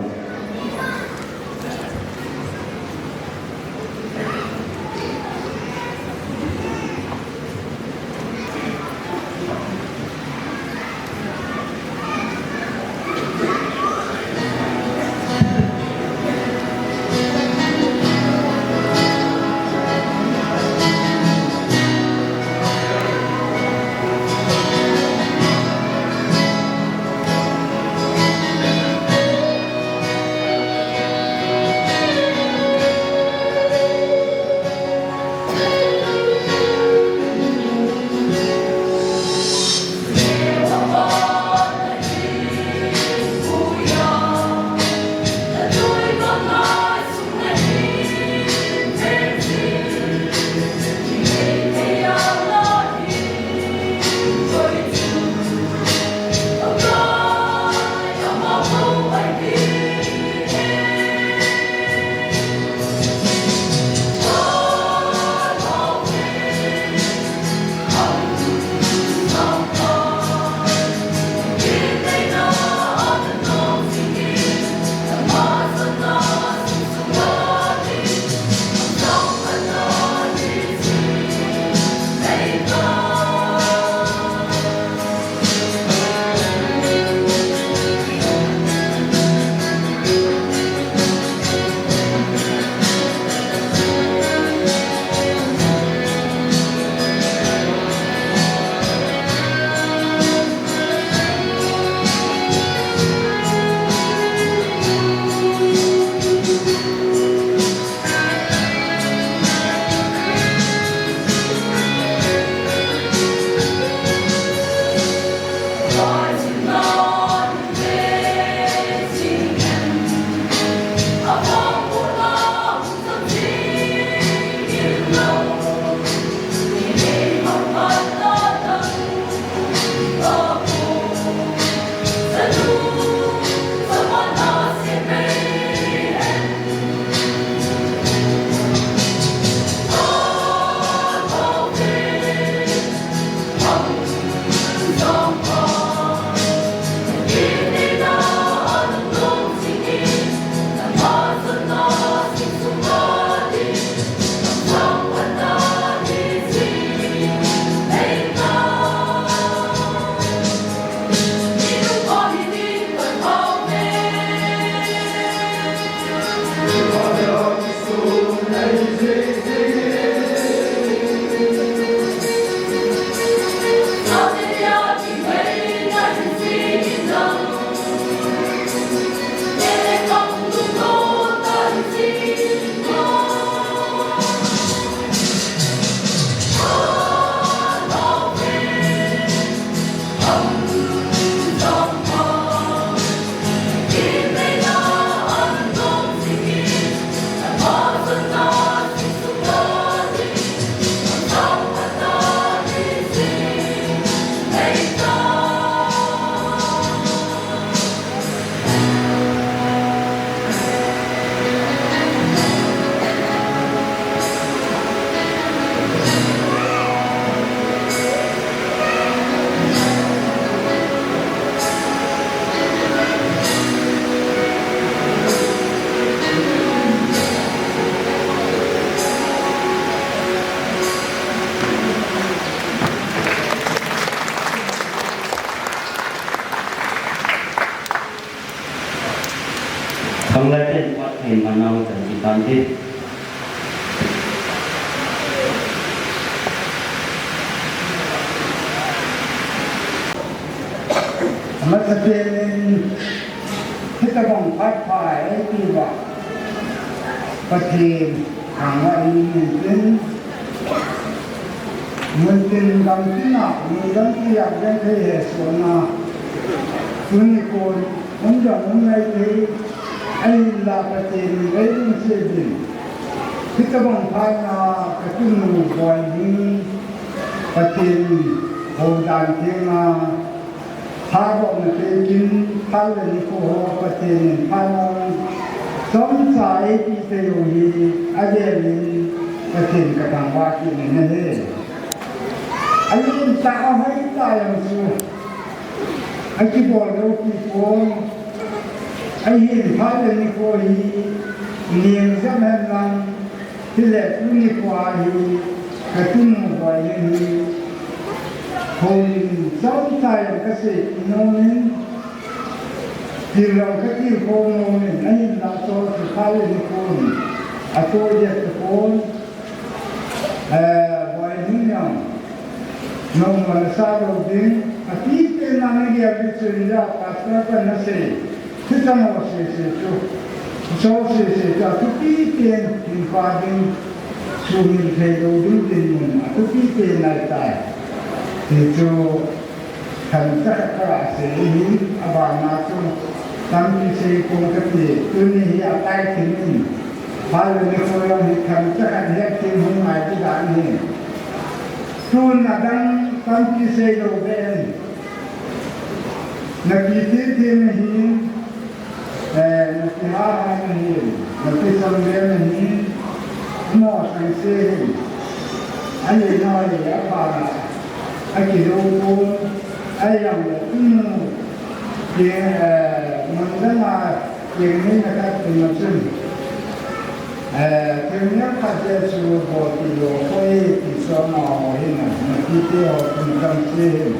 Khanglai ten Pathen manau chan ti tante. Amasa pen in hitabang phat pha eiti uva Pathen thangvah in mun tin, mun tin gam tin a, mun gam tin a, gam thei he suhna. Tuni kon, um jong um nai thei, ahinla Pathen in ei lungset in. Hitabang phat na katunu boi ding, Pathen in houdan theng a, Phatdohna peh in, phat le nikho ho Pathen in phat chomcha eipeh thei u hi, avel in Pathen kathangvah kit in ahi. Alen tah a hoi tah jong chu, Akibol lou pi pon, ahin phat le nikho hi, ning jam hen lang, hile tuni nikho hi, ka tunu boi hi, houin chomcha jong ka sei nom in, til jong ka til khom nom in, ahinla chonse phat le nikho hi, atoh jep tapon, Eh, boi hing jong, nangma nasa lou ding, apipen na nagel ding chun ja, pastor pan nasei, thusei mo sese chu, so sese chu, athupi pen, hinpa ding, suhil thei lou ding dinmun, athupi pen ahitai. Ti chu, Khancha khat ka sei ahi, abana chu tampi sei pon kati, tuni hi akai thim in, phat le nikho jong hi khancha khat hi athim hung ngai ti dan ahi. Tun adang tampi sei lou ve in, napi thim thim ahi, Eh, napi haha nahi, napi samle nahi, mo sangse hi. Ahi noi, apa, akilou pon, ahi jong le, um, ke, eh, mun dang a, ke ni na ka ti na chun. Eh, thil neo khat Jesu bol ti lou koi ti so ma ho hin a, napi te ho kum tam si hin.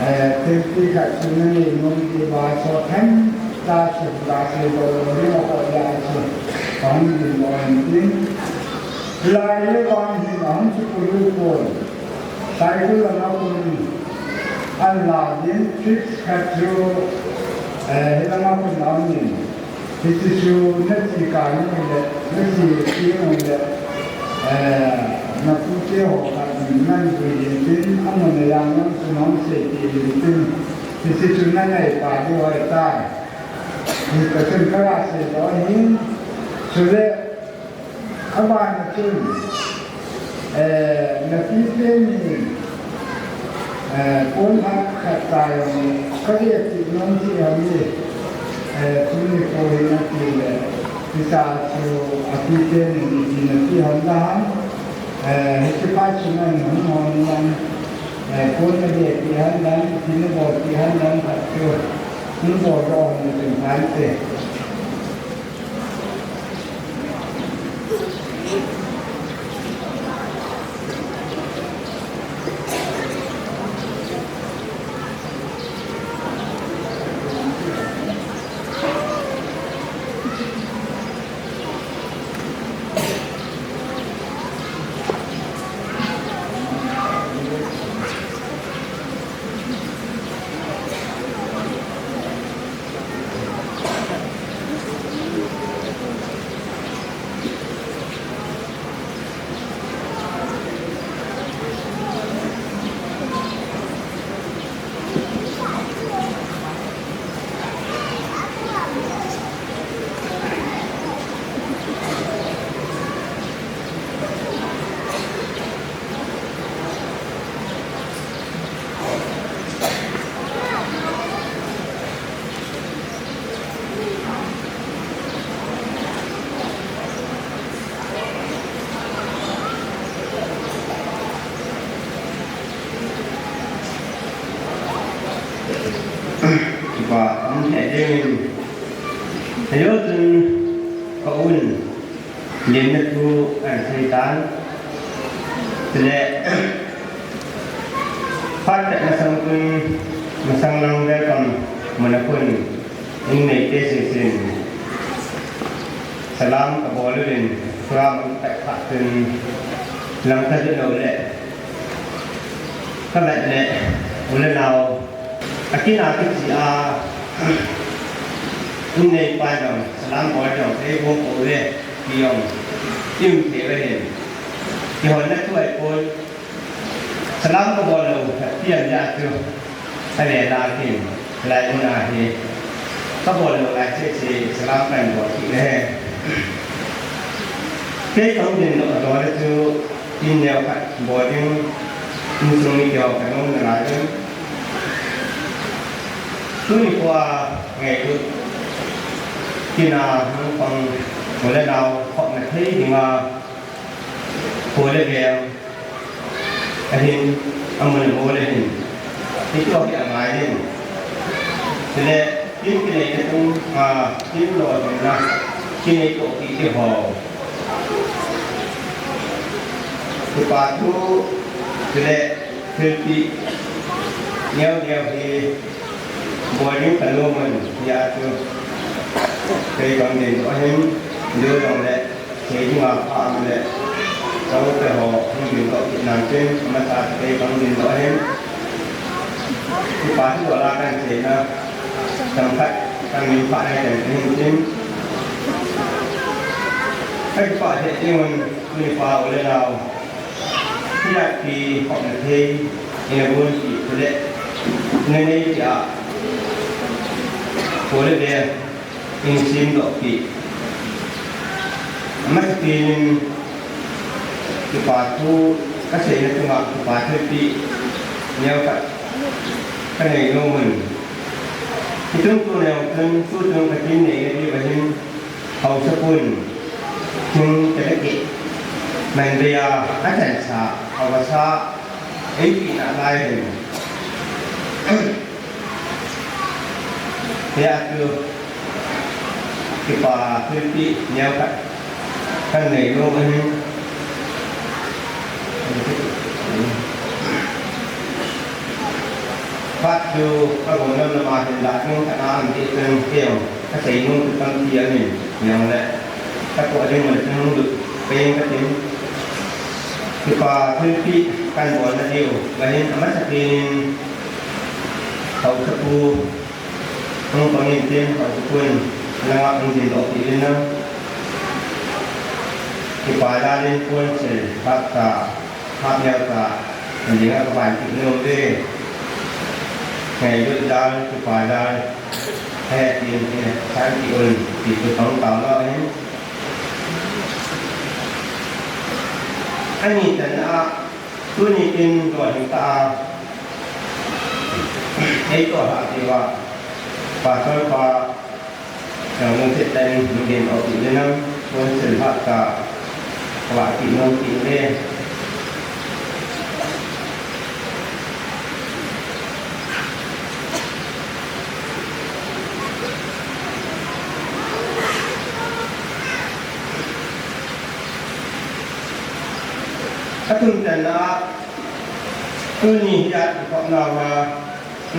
Eh, thil ti khat chu na nei nom ti ba so them ta chu ba se bol lou ni ho ko ya chu. Kong din bol hin tin. Lai le kong hin a hung chu ku lu ko. Sai ku la na ku ni. An la din fix khat chu, eh, hi la na ku na ni. Hiche chu nache kah nung le, nache ti nung le, eh, napu te ho khat in nang dui in tin, amun a jang nang chu nang sei ti in tin, hiche chu nangai pa diu ahitai. Hiche chun ka la sei lou ahin, chule, Abana chun, eh, napi teni, eh, pon khat khat tai jong, ka ve ti nom ti ham ni, eh, tuni ko hi nati le, ti ta chu api teni ni ti nati ham da ham, eh, hiche pa chu nang hung hon nang, eh, pon na ve ti ham dan, ti na bol ti ham dan khat chu, hung bol ro ni chun han te. Kipa um he ding in. Ajo chun ka un. Limna thu ahin sei tan. Chule, phat tah masang khun, masang lang welcome mun a khun, in neite seh seh in. Salam kabol uvin, program ahin vet phat chun, lang ka vet lou le. Ka vet le, u le nao, akin a kichai a, in neipa jong, salam bol jong, ei bol pouve, ti jong, i um thei uve hin. Kihonna thu ahipon, salam kabol lou, ka ti a chu, ka le la kin, lai mun a hi, kabol lou lai cheh cheh, salam kahin bol kit le. Kei kahung ding lou a dol a chu, Tin neo khat bol ding, insung mi kihou khat hung na lai ding. Tuni kho a ngailutna hung pang u le nao khopna thei dinga, kho le veng, ahin, amun amu le hin. Hichu hi angai ding. Chule, kin kinei te tung, a, kin lo tung na, kinei to ti ti ho. Kipa thu, chule, thilpi, neo neo hi, bol ding ka lom in, hia chu. Kei bang din to hin, jo jong le, Sei dinga pha le, chate ho hung din doh kit nan tin, amasa te bang din doh hin. Kipa thu la kan sei na, chang khat, kan min pha nai kan hin tin. Kipa he ding un, mi pa u le nau. Hia ki hop na thei, ina bun ki le, ina nei ki a. Ko le be, in sim doh pi. Amat pinin kipa thu ka seina chunga kipa thupi neo khat ka nei nom in. Hichun tu neo chun tu chun ka kin nei na diu ahin haosapu in thing ka la keh. Manbei a a chansa haosa ei pi na lai hin. Hia chu kipa thupi neo khat kan nei nom ahi. Phat chu ka gom lam lama hin dah nom khat a um ti chun kei jong ka sei nom chu tampi aum in, neo le ka po ding le chun lut peng ka tin. Kipa thupi kan bol na diu, ka hin amasa pinin haosapu Hung pangin tin, haosapu in, langa hung din doh kit in lang. Kipa jal in puansil, hap ta, hap neo ta, dinga ka ban kit nom ve. Ngailut jal, kipa jal, he tin, he, san kit un, ti tu tong tao lo hin. Ani tan a, Tuni kin lolhing tah a, ei toh lhah diu a, pastor pa, nang lungset tah in, nang din doh kit le nang, puansil lhah tah, vah kit nom kit le. Ka tun tan a, Tuni hi a kikhopna uva,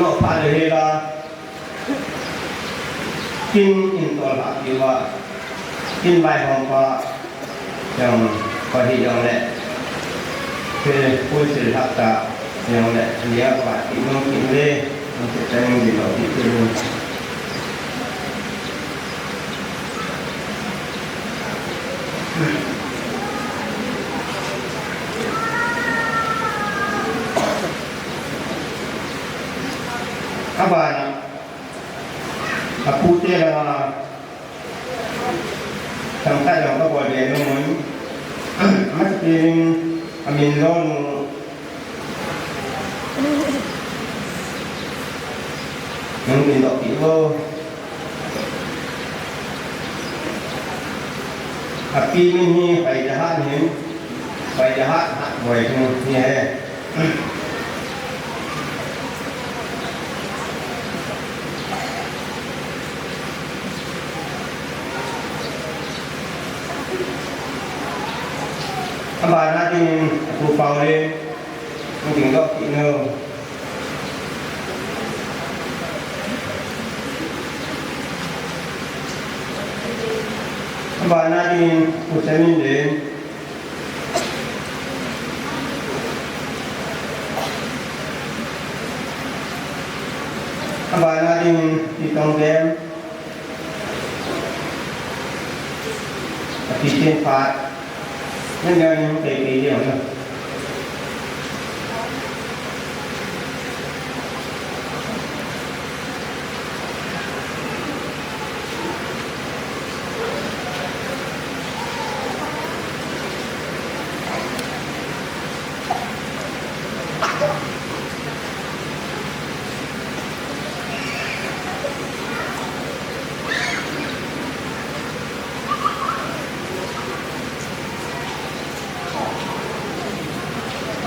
nohpha le hela, kin in tol ha kiuva, kin vaihom pa, jong, pa hi jong le, ke pusil ha ta, jong le, lia pa, ki nong kin le, ang se tang di lo, ki kin. Abana, apute langa, thangkhat jong kabol be nom un, amasapen in, amin lonu, Nang tin doh kit vo. Api min hi Paidahat hin, Paidahat Hatboi hin hi he. Abana dingin Apu Paulin, nang tin doh kit vo. Abana dingin Pu Samin Len. Abana dingin Pi Tongden. Api chen phat. Nang nang nang kei kei leu na.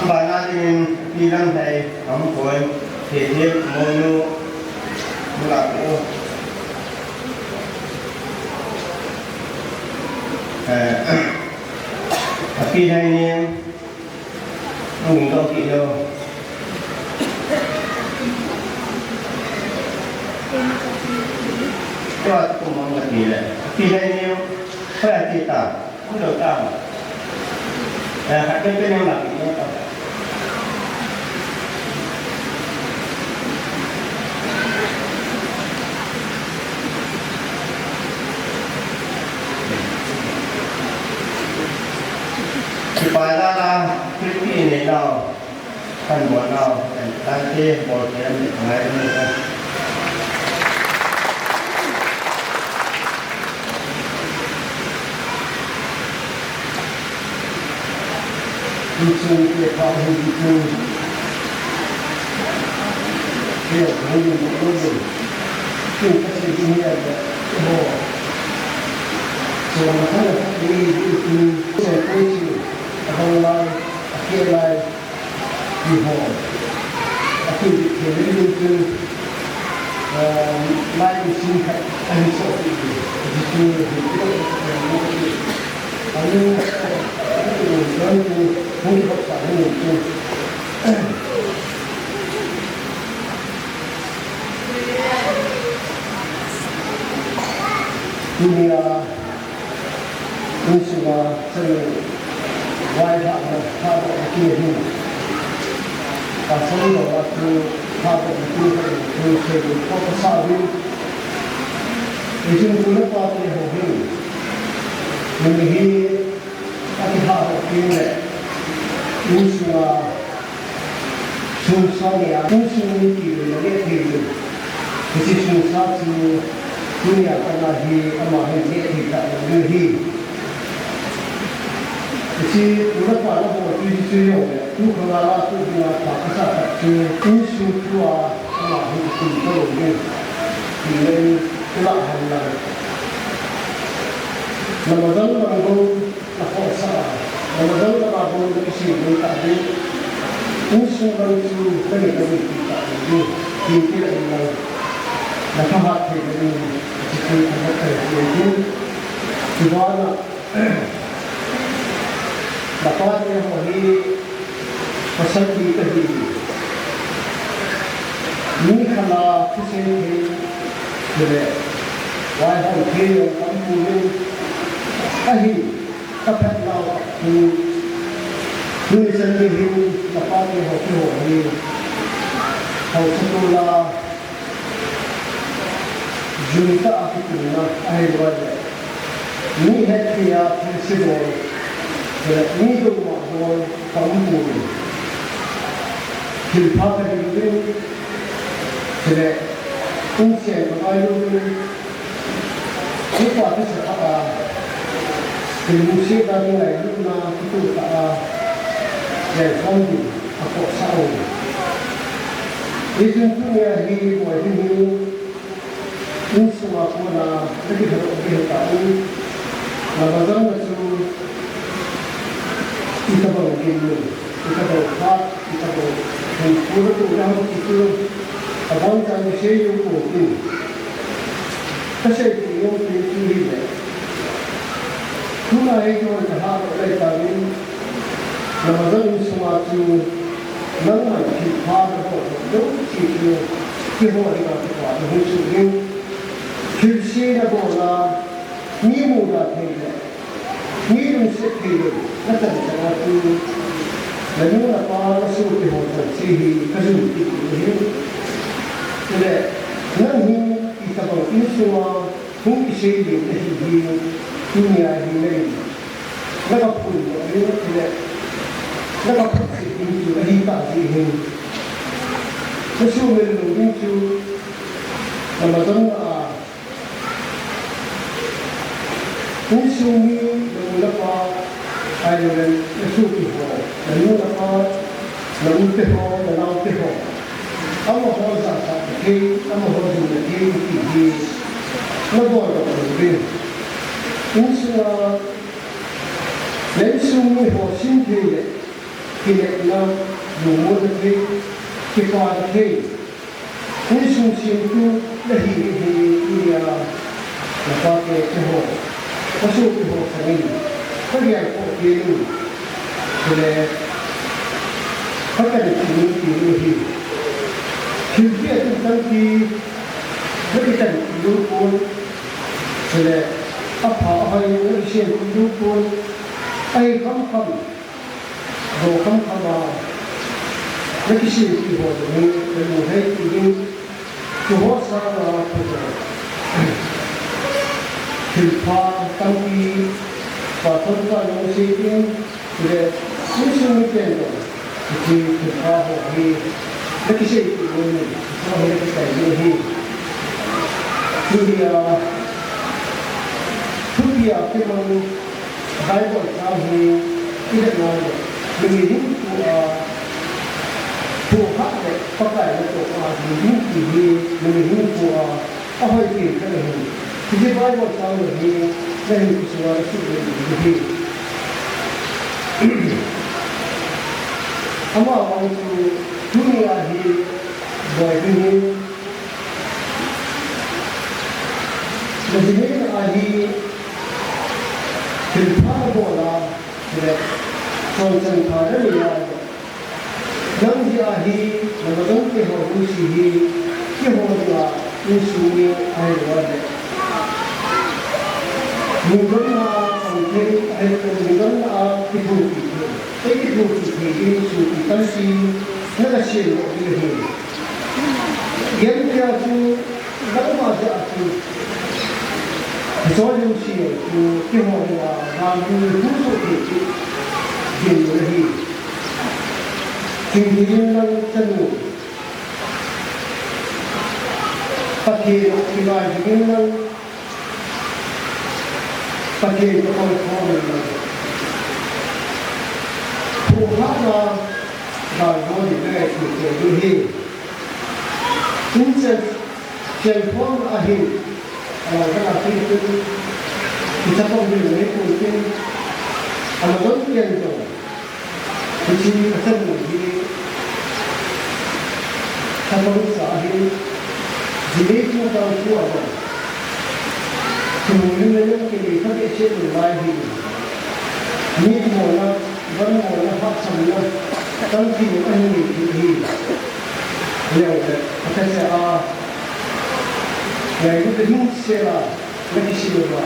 Abana dingin Pi Lamhei, Amkon, Thethep, Monu, Mula ko. Eh, api nai ni, nung dong ki lo. Tua tu ko mang ngat ni le. Api nai ni, tua ti ta. Kudau tama. Eh, khat pen pen yang laki ni tama. Kipa la la, kipi ni nau. Kan bol nau, kan, kan te bol ke an ngai ni. Ni chung ke pa hu ni chung. Ke hu ni mo hu ni. Ke ka se ni ya mo. So na ka ni ni ni. So ko chi. Ka lai, ka lai. Iho. Ati, ati, ati, ati, ah, lai isin khat ahin sopi. Jisu, Jisu, anu, anu, anu, anu, anu, Dunia. Insunga chanu vaihahna thadoh na kiti ahi. Pasal lo a chu thadoh na kiti ahi, chu sei ding kho kasa uvin. Ijin tu le pa te ho hin. Nimi hi akithadoh kit le. Insunga Sungsa nia, insung mi ti le le thei le. Hiche sungsa chu tunia kana hi ama hin le thei ta le hi. Hiche tu le pa le ho tu hi chu yo le. Tu khanga la tu dinga pa kasa ta chu insung tua ama hi tu ta lo le. Ti le la han la. Namazan namazan. Na khohsah a, na madang na babon na kisem ding tah ding. Insung lang chu na ngen na ngen ding tah ding. Tin tin a in lang. Na thahat thei na ding. Chiti a na thei thei ding. Chubanah, na pate ho hi pasal li kahi. Mi khat a thusei thei, chule vaihom thei jong kaum poi. Ahin, Ka phatnau chu, tuni chan gei hin na pate ho kihou hi, haosa tol a, jui tah a kitunna ahi loi le, mi hetthei a thilse bol, chule mi dongmah bol ka um poi. Thilpha ka ding ding, chule insung ka ngai lou ding, Upa thisa thah a, thilse bol ding ngailutna kitoh tah a, lengkhom ding a khohsah u. Hichun tunia hi boi hi hi, insunga kona na kithot ding tah u, na bazar na chu, itobang ding u. Itobang phat, itobang hung pura tu dam kitu. Abang chan kisei jong u tin. Kasei ti jong tin tu hi le. Tuna hi tu ka ha ko le ta ni. Na bazar insunga chu nangman thilpha nabol lou chi chu. Kihou ding a kipah na hung chu ding. Thilse nabol a mi mu da thei le. Mi lungset thei lou, na chan chan a tu, na nu na pa na sopi ho chan se hi, ka jum kit u ahi. Chule, nang hi, itobang insunga, hung kisei le na hi hi, tunia hi na hi. Na ka phun lou ding, chule, na ka phun se ding chu, ahi tah jeh hin. Na sumil lou ding chu, na madang a, Insung mi, na u na pa, ahilou le, na sopi ho, na nu na pa, na u te ho, na nao te ho. Amaho jachat na thei, amaho jum na thei, ti hi, na bol doh lou ding. Insunga, na insung mi ho sim thei le, kinepna, lungmonna thei, kipana thei. Insung semtu, Nahi hi, hi a, napa te te ho, kasopi ho sangin, kagel khoh kei in, chule, kakan kit in ti u hi. Thil hi atin tampi, nakikan kit u pon, chule, apha ahoi, nakisem kit u pon, ahi khamkham. Bo khamkham a, nakisem kit ho jong hi, nalung hei kit in, chuho sanga phajo. Thilpha tampi, pa thon ka nung sei in, le, insung miten jong, hiche thilpha ho hi, nakisei kit u in, ho hi nakikai u ahi. Tunia, thupi a kibang, Bible chang hi i vet na le, numei hinkho a, phuhkhat le Pakai natoh a ding ding ti hi, numei hinkho a, ahoi pen khat ahi. Hiche Bible chang le hi, nahinkho sunga nasut le ding ahi. Amavang chu, tunia hi, boi ding hi, Najinei na ahi, thilpha bol a, le, chonchang pha nanei a, nang jeh a hi, naloi te ho lungset hi, keiho dinga, insung mi ahi lou le. Lungdonna a, pang thei, ahi lou le, lungdonna a, kithopi thei. Ei kithopi thei, insung mi tampi, naka sem lou ding ahi. Gen tia chu, nangma jeh a chu, hiche jouse chu, keiho dinga, gal mu thu soh thei chu, gen u ahi. Chingthei in lang chanu, Pathen kibai jing in lang, Pathen toh pang khom in lang. Phuhkhat a, gal mu ding le ngai thei thei u ahi. Inchen, chen khom ahin, a, kana thei tu, kicha pang ding le pun tin, a, ma don ken jong. Hiche kachanu hi, kachanu sa hi, jinei chu tang chu a bang. Chu min le nang kei le kha be che le lai hi. Mi mona, van mona, hahsatna, tampi ahin nei thei hi. Leo le, akase a, ngailut ding sela, nakisei uva,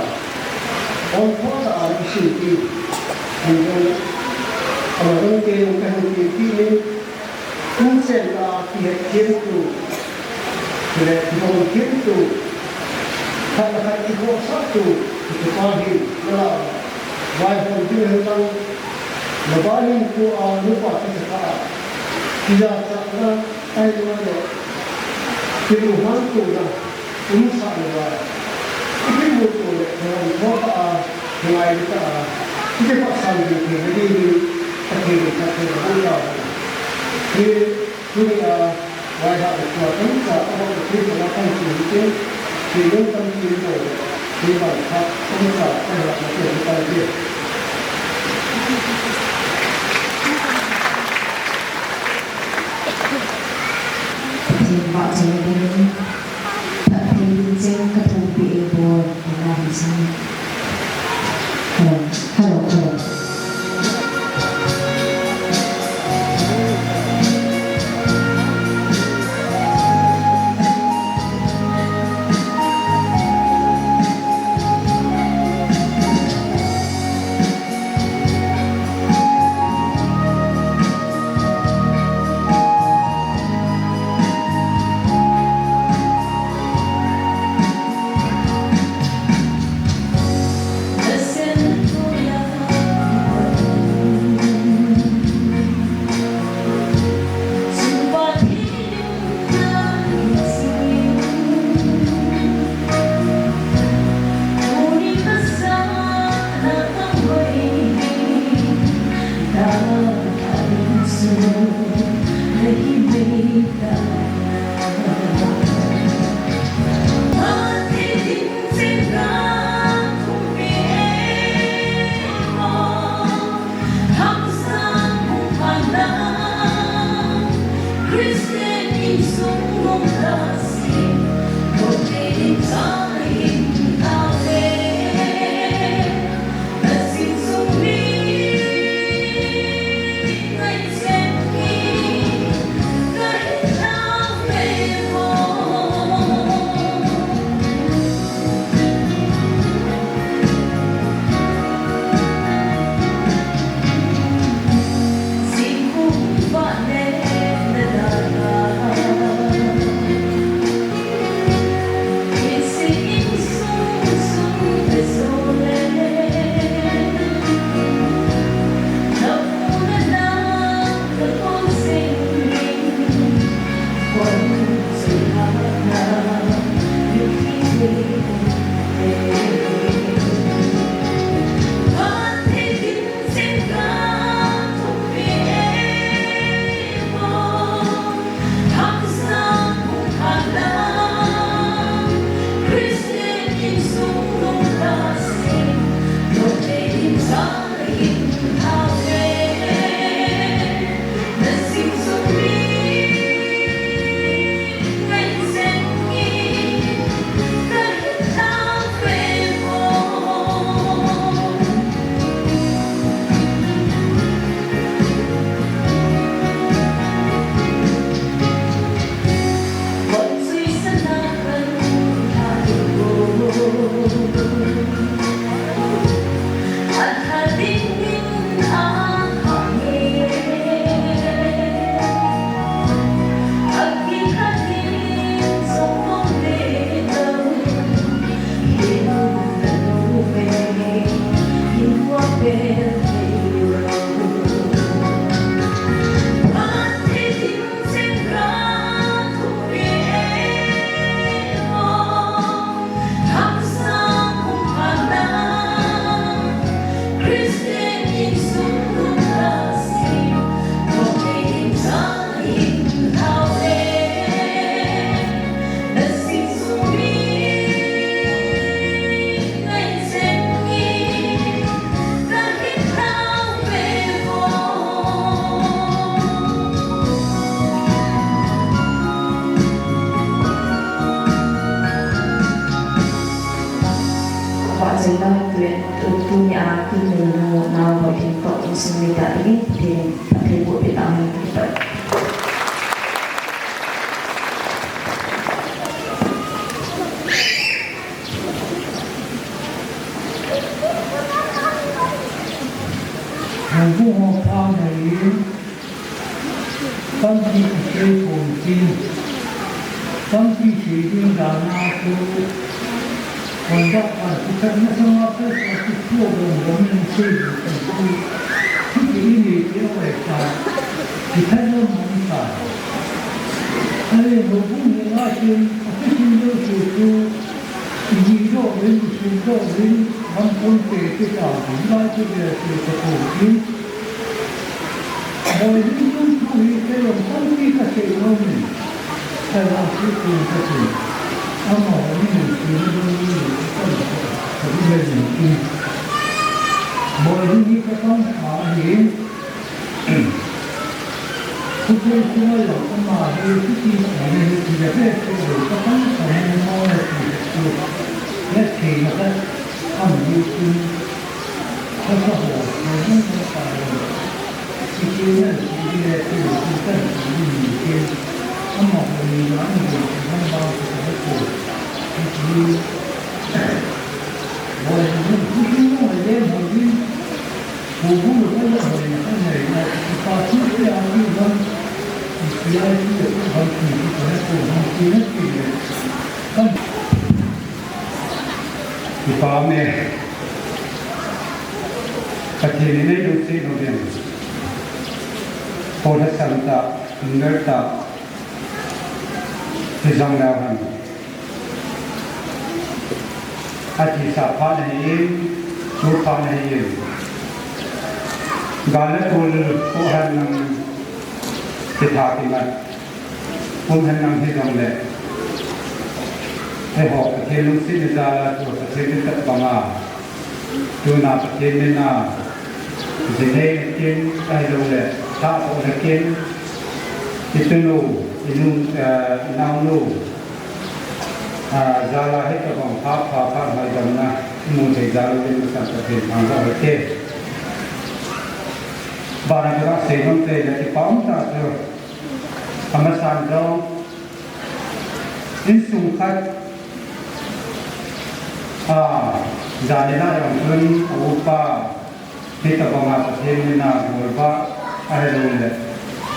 omphoh tah a nakisei ti. Hinjong, ama jong kei jong kahin ti ti in, insung a kihetthem tu, le kibang them tu, khat le khat kikhohsah tu, kitupa hin, nala, vaihom ding hen lang, naba hinkho a, nupa kasa kha a, kijachatna, Ahi lou le, kilunghan tona, umsah louva, ikimuto le, lungtho tah a, ngai tah a, ikipah sang ding thei nading in, Pathen in phatthei boh tahen. Hi, tunia, vaihah le tua tamtah, abang le thei tah a kan chu hitin, thei lou tampi bol le, Pathen vahchoi dingin, phatthei ding cheng kathumpi eibol, tina hinsang. Hello, hello, hello. Sumita dingin Pathen, Pathen boh peh tauhen. Houbung ho pha nei in, tampi kisei pon tin, tampi sei ding dan a chu, conduct a chu khat na sama pe sa chu chu gam gam in sei ding chu, chu ki in ni ki oi sa, ki khat na mong sa. Are houbung hi nga chin, a chu chin deu chu chu, Ijidoh in, isildoh in, lam pon te te ta, lai te te te ta ko in. Boi hin tun thu hi te long tampi kasei nom in. Ka la thu thu kasei. Amaho ni ni si ni ni ni ka ka ka ni ni ni. Boi hin hi ka tong kha hi. Khupui khumai lo ama hi, hiti, hiti le ve, hiti le ve, ka pan, ka pan, mo le ti, tu. Le ti na ka, am ni tu. Ka ka ho, ka ni ka ka ho. Hiti le, hiti le, tu, tu ka, tu ni ni ke. Ama ho ni na, ni ke, ni ba, ni ke, ni ke. Hiti. Mo le ni, hiti mo le, mo ni. Kipa ume, Pathen in eilungset uvin, phat lhasam tah, nungnung tah, hijong leu hen. Atisa phat nahi in, tu phat nahi in. Gal le tol, ko hen nang kitha kimat. Kum hen nang hijongle. Eiho, Pathen lungset na jal a chu Pathen in tat banga. Tuna Pathen mina, jinei nakin, ahilouleh, tha toh nakin, itunu, inu, eh, inaonu, ah, jal a hitabang pha, pha, pha, hoidamna, imu thei jal uvin masang Pathen thangvah u hite. Bana ka sei nom te le kipa um tah chu, amasan jong, insung khat, ah, janhi a jong chun, a upa, hitabanga Pathen mina golvah, ahilouleh,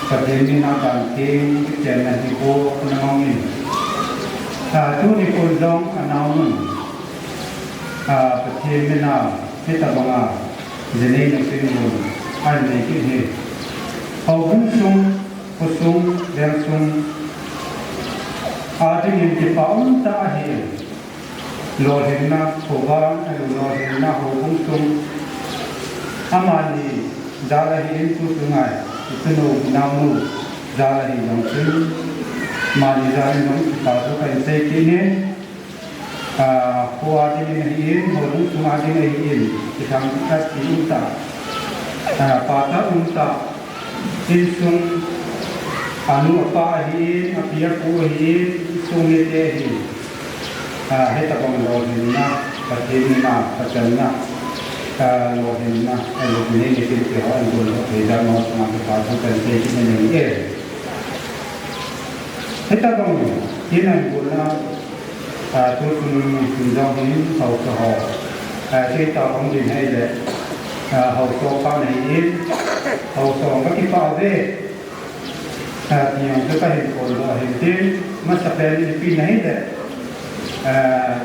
Pathen mina dan theng, kichenna hi bou, ana mang in. Ah, tuni kon jong, anaonun, ah, Pathen mina, hitabanga, jinei nakin gon, anei kit hi. Houbung sung, khosung, vengsung, adingin kipa um tah ahi. Lolhinna, khovah, lolhinna, houbung sung. Amani jal ahin tu chunga, itunu, inaonu, jal ahi jong chun. Amani jal in jong, kipa thu kahin sei kit in. Ah, kho a dingin ahin, houbung sung a dingin ahin, kithangvah ti um tah. Ah, pachat um tah. Insung, anu apa ahin, api apu ahin, insung mite ahin. Ah, hitabang lolhinna, Pathen mina, pachatna, ah, lolhinna, ah, lolhinna, ni tin ti ho, an gon lo, thei dan mo, sanga kipa thu kahin sei kit in ahi e. Hitabang, in an gon na, Ah, tuchung hin jong hin haosa ho. Ah, kei tah hung ding ahile, ah, haosa phat nahi in, haosa ho kakipah uve. Ah, ti jong chu kahin phongdoh ahin tin, masapen in ipi nahile, ah,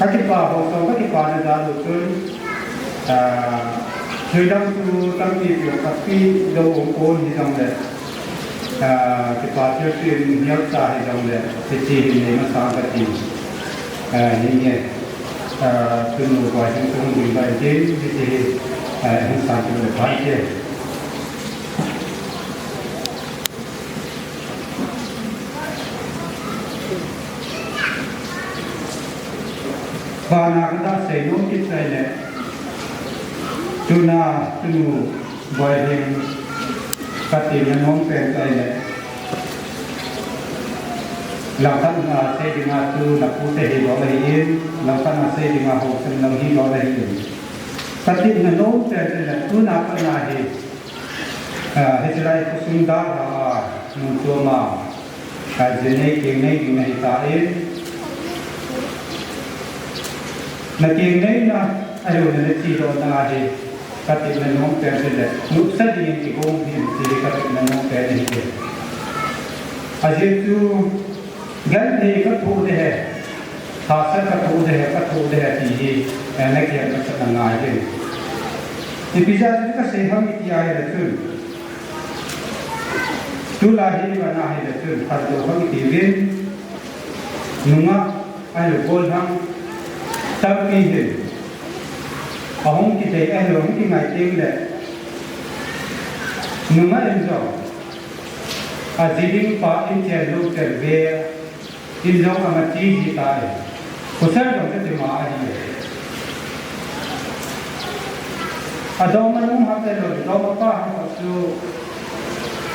kakipah, haosa ho kakipah na jal u chun, ah, thildang chu tampi pia kapi lou um pon hijongle, ah, kipa thilpeh in neocha hijongle, hiche hi nei masang kati. Ah, hinge, ah, tunu vai hin tung ding vai hin, hiche hi, ah, hin sang tung le pha hiche. Bana kahin sei nom kit ahile, tuna, tunu, Boi hin, katina nom pen ahile. Langkhat a sei dinga chu napu te hilou ahin, langkhat a sei dinga haosa lang hilou ahin. Ka tepna nom pen chu le tuna pat na hi, ah, hiche lai khosung dalha a, mun chom a, ah, jin nei keng nei ding nahi tan, na keng neina, ahilou le na chedohna hi, ka tepna nom pen chu le, nopsa dingin kigong ding ti hi ka tepna nom pen ahi. Ajeh chu, Genthei ka thoh ding ahi, hahsat ka thoh ding ahi, ka thoh ding ahi ti hi, eh, na kihet masat na ngai ding. Ipi jeh a chu ka sei ham iti ahile chun, tulai hi vana ahile chun, phatlo ham iti uvin, nungah ahilou gollhang tampi hin ahung kithei ahilou hung kingai teng le, nungah in jong aji ding pa in chen lou chen ve, in jong ama che ji tai. Pasal jong chu tima ahi. Adongma nu ham le lou, dongma pa ham chu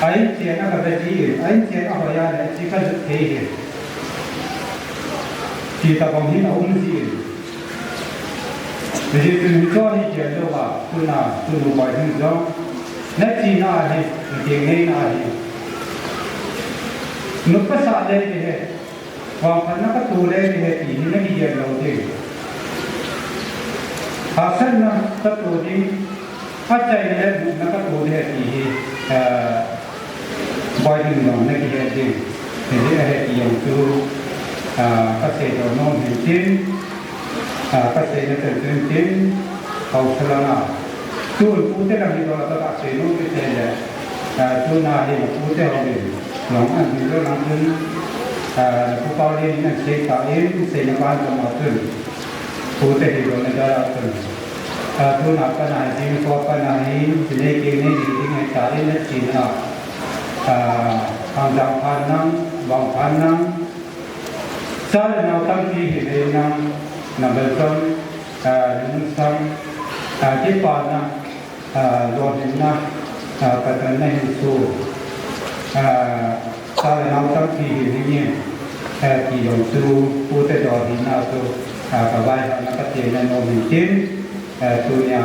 a in chen a ka ve ji, a in chen a hoi a le che ka jut thei hi. Ti tabang hin a um ji. Hijeh chun hiche hi gel louva, tuna, tunu Boihing jong, na chena hi, na keng neina hi, nopsah le ding ahi, vangphatna ka toh le ding ahi ti hi na kigel lou ding. Hahsatna ka toh ding, achaina le bupna ka toh ding ahi ti hi, ah, Boihing jong na kihet ding. Hijeh a hi ti jong chu, ah, ka seidoh nom hin tin, ah, ka seina chan chun tin, haosa langa. Tun pute lang hi doh a ka sei nom kit le, ah, tuna hi pute ho in, long an hi doh lang chun, ah, Pu Paulin in an sei tan, seina ban jong a chun. Pute hi dohna jal a chun, ah, tuna pat na hi, jing tua pat na hi, ji nei keng nei ding ahi tan, na chena, ah, hangdang phan nang, vang phan nang, cha le nao tampi hi vei nang, na bel chom, ah, nungsang, ah, kipana, ah, lolhinna, ah, patna hin su, ah, cha le nao tampi hi hing in, ah, ti jong chu, pute lolhinna chu, ah, ka vaihomna ka tepna nom hin tin, ah, tunia,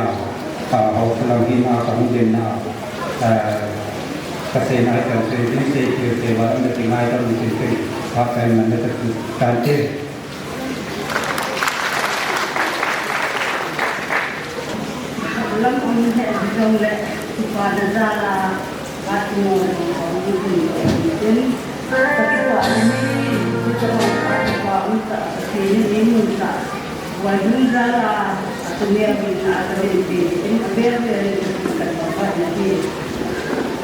ah, haosa lang hin a ka hung dinna, ah, ka seina hi kan sei, din sei, sei, sei, va, na ti ngai dam, tin, tin, va, kan man na ta chu, kan te. Lam um he jong le, kipana jal a, ka ti mo le mo ko ni ni ni. Ka ti wa ni, ni ka mo ka ti wa um ta, ka ti ni ni mun ta. Wa yun jal a, ka ti ni a bi na ka ni bi, ni a be be ni ka ba ba ni.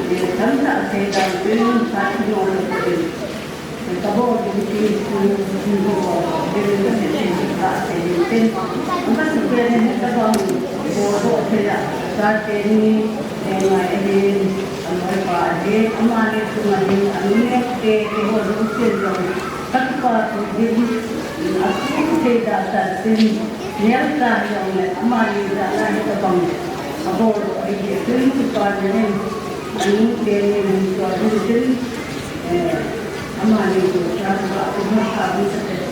Ni tam ta se da ni ka ti mo le ko ni. Ka bol ding ti, ka sei ding tin. Ama sukeh in tabang bol doh thei a, chate ni, eh, ngai ahin, anoi pa ahin, amani chunga hin, anuneo te, kihol lungset jong, ka kipah ding, asuh thei da tan tin, neo ta jong le, amani jana hi tabang, abol doh ahi, tin kipah ding in, anung te ni, anung tua ding tin, eh, Amani chu, cha chu, a, a, a, a, a.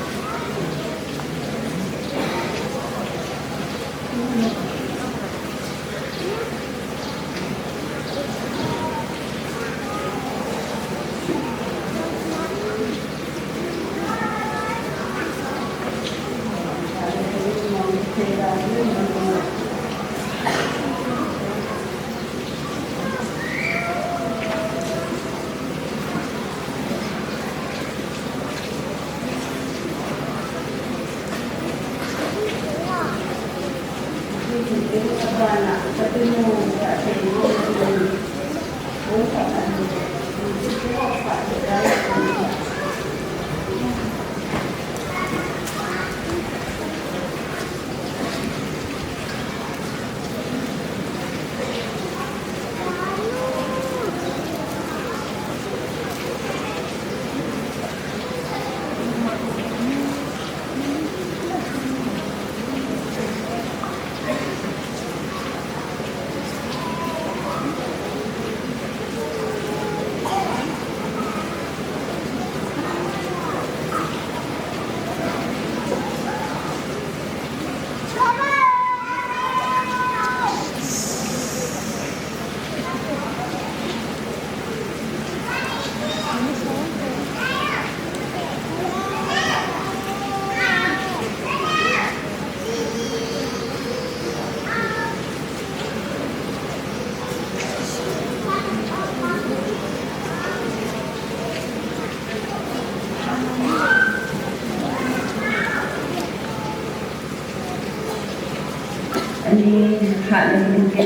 Ani hat le hin ke,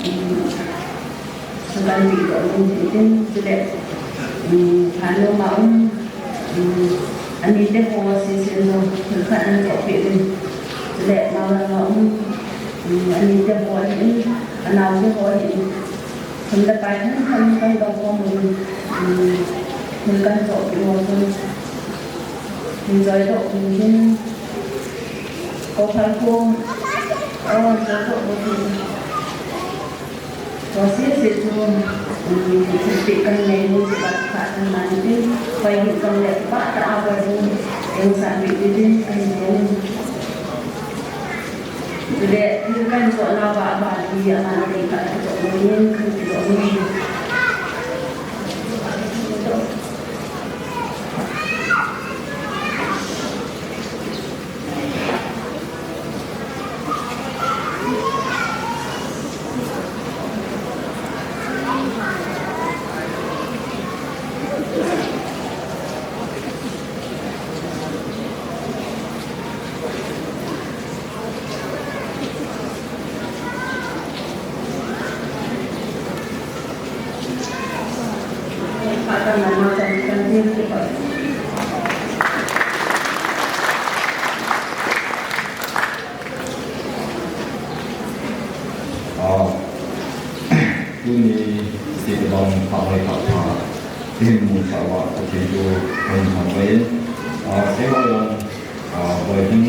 um, saban ti ko um tin tin, chule, um, phan lo ma um, um, ani te ho si si lo, thil khat an ko pi din, chule ma ma ma um, um, ani te ho hin, anau te ho hin, thum le pai hin, kan kan ko ko mun, um, thil kan ko pi mo ko, enjoy ko um hin. Ko phal ko. Oh, ko ko ko. Ko si si chu, um, si si kan nei mu si ba ka kan man tin. Pai hi kan le ba ta a ba ju. Eng sa bi bi din kan jo. Chule, kan jo na ba ba di a man dei ka jo ni kan jo ni. Ah, tuni iti tabang pha hoi pha pha, ihin mu sah uva, Pathen thu kahin thangvah in. Ah, keiho jong, ah, boi hin,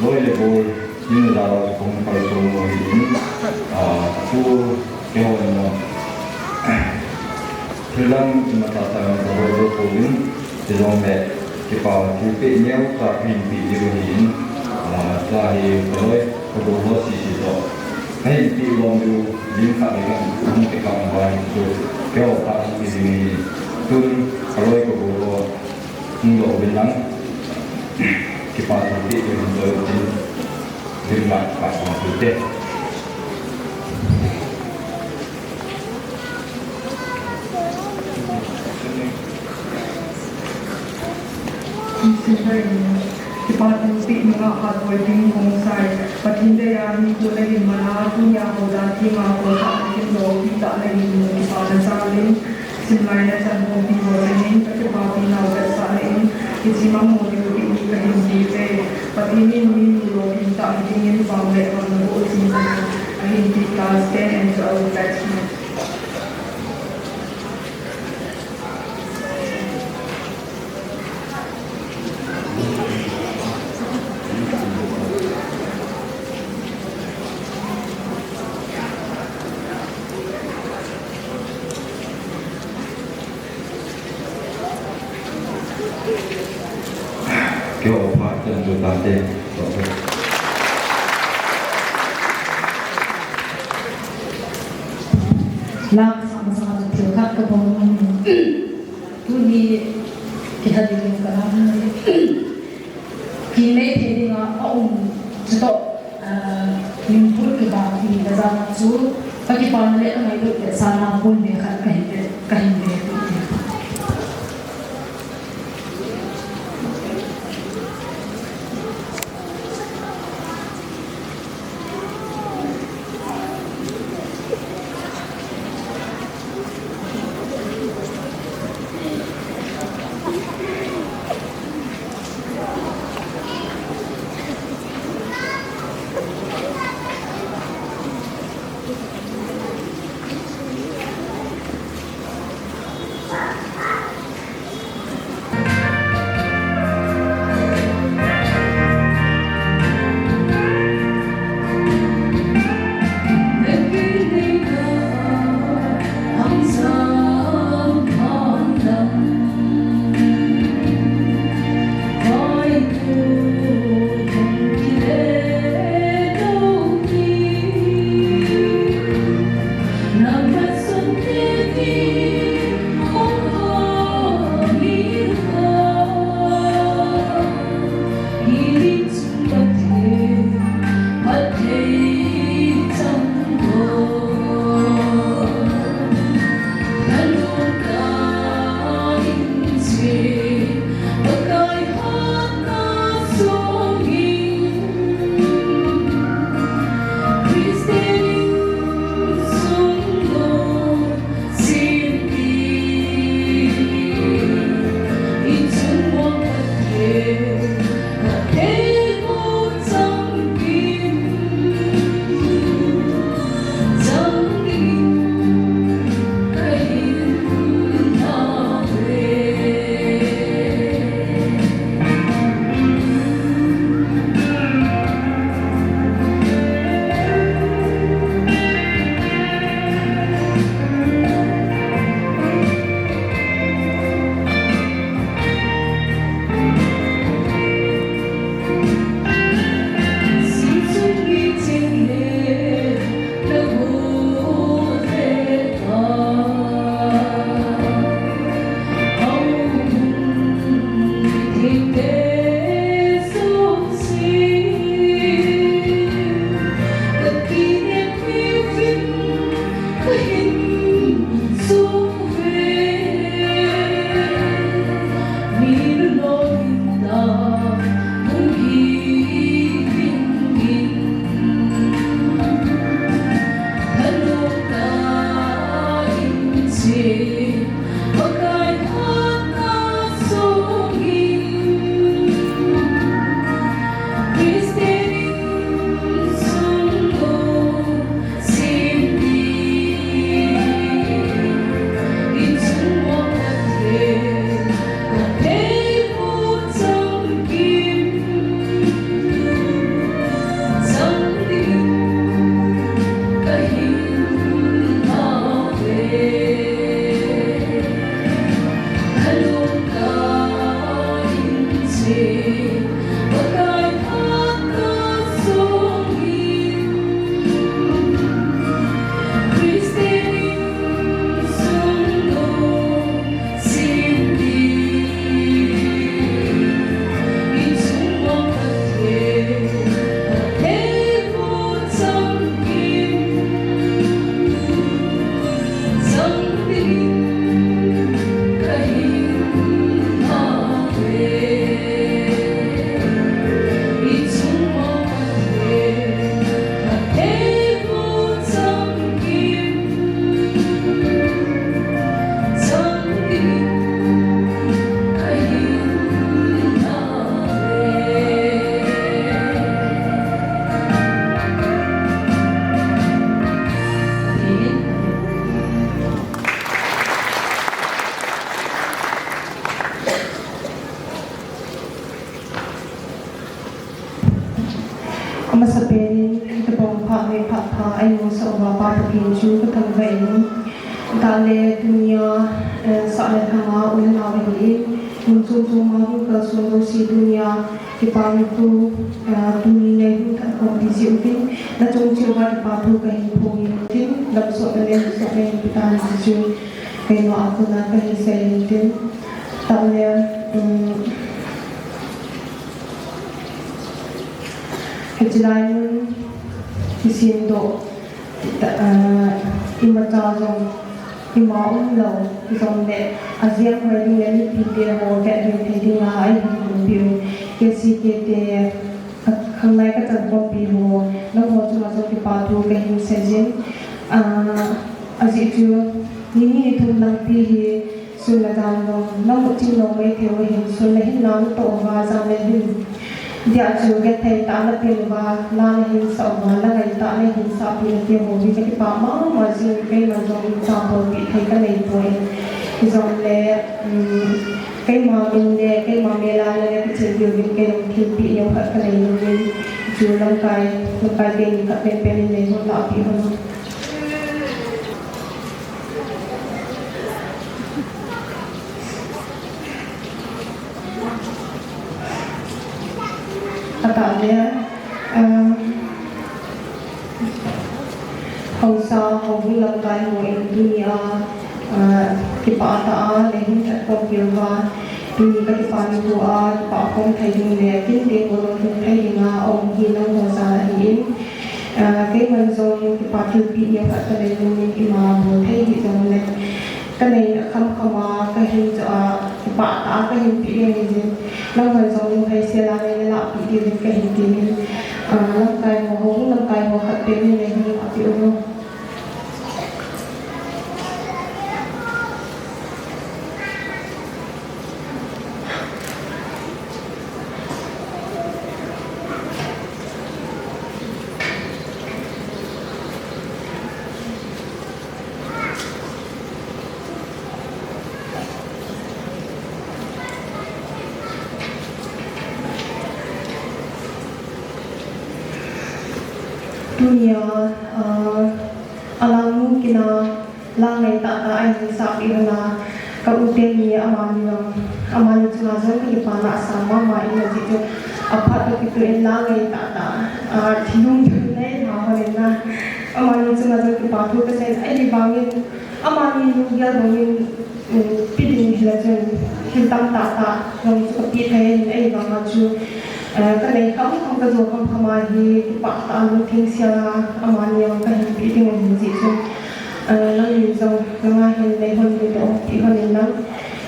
loi le gol, in le dal, kong kalson u ahin, ah, tu keiho in, ah, Thil dang imacha cha jong kabol lou pouvin, hijongle kipa thilpeh neocha kahin peh diu ahin, ah, cha hi kaloi kagol ho sese toh kahin peh lom diu, lim khat le khat hung kikah uva hi chu keiho phat hung hi ding ahi. Tun kaloi kagol ho hung doh uvin lang, kipa thilpeh diu hin doh uvin, lim khat khat hung peh te. Kipa thilpeh nunga Hatboi Ting Khongsai, Pathen daya nikho nahin man a, tunia houdan thenga kol tah nahin lopi tah nahin mu kipa na jal in, simlai nachan khompi ho chengin, kakipapi nau vetsahna in, hiche mangmon diu ding hi kahin ti uve. Pathen in minu lolhing tah hiding in vang le gam naboh jing tahen. Ahin ti class ten and twelve batchmate. Keiho phat chan chu tate. Lak sang sang chu thil khat kabol nom in. Tuni kiha ding in kana hung hi. Kinei thei dinga aum chutoh, ah, min phut kibang hi kajana chu kakipana le kangailut le sana pon ve khat kahin ve, kahin ve. Amasapen in, itobang phat le phat pha eimusah uva Pa Pathen chu kathangvah in, tale tunia, eh, sah le lhanga u le nao ahin, mun chom chom a hung kalson jouse tunia, Kipana thu, eh, tuni nei hung thah khompi jeh uvin, nachung cheh uva kipa thu kahin phong in tin, damsotna le nopsahna nahin petan ti chu, keima a kona kahin sei in tin, tale, um, Hiche lai mun kisemdoh, ah, imacha jong ima umlou, hijongle ajeng hoi ding le mipite ho vet thei dinga eihin khompiu. K C K te, khanglai kachan khompi ho, nangho chunga jong kipa thu kahin seijin. Ah, ajeh chu, ni ni thum lang pi hi, Sun le jan jong, namu ching lou maithei u ahin, sun le hin natoh uva, jan le hin. Dia chu gethei tah napen uva, la nahin sah uva, la ngaitah nahin sahpi nate ho hi kakipah mama jing, keiman jong imacha bolpeh thei kaneipoi. Hijongle, um, keima min le, keima mel a le, kichen diuvin kei jong thilpeh neo khat kanei uvin. Chu lamkai, lamkai teni khat penpen in neihon lahpeh hon. Atah le, ah, haosa, houbung lamkai ho in tunia, ah, kipah tah a, neihung that khompi uva, tuni kakipa nikho a, kipah khom thei ding le, kinte ho lungthim thei dinga, aum hi nangho jal ahin, ah, keiman jong kipa thilpeh neo khat kanei uvin ima bol thei hijongle, Kanei khamkham a, kahin cho a, kipah tah a kahin peh ding ahi jin. Nanghon jong lunglhaisel a nei nalahpeh diuvin kahin tin. Ah, lamkai ho, houbung lamkai ho khat pen in neihon lahpeh un. Tunia, ah, alangnu kin a, la ngai tahtah a eihin sahpeh hon a, ka u teni amani jong, amani chunga jong kakipana asang mama in ajeh chu, aphat toh kitoh in la ngai tahtah a, ah, thilung thil nei ha hon in a, amani chunga jong kipa thu kasei in ahivangin, Amani lunggel bangin, um, pe ding hile chun, thil tamtah tah jong chu kapeh thei ahin, ahivanga chu, eh, kanei khamkham, kajo khamkham a hi, kipah tah a lungthim sel a, amani jong kahin peh ding ahi jeh chun, eh, nangni jong, nanga hin neihon mudoh peh hon in lang,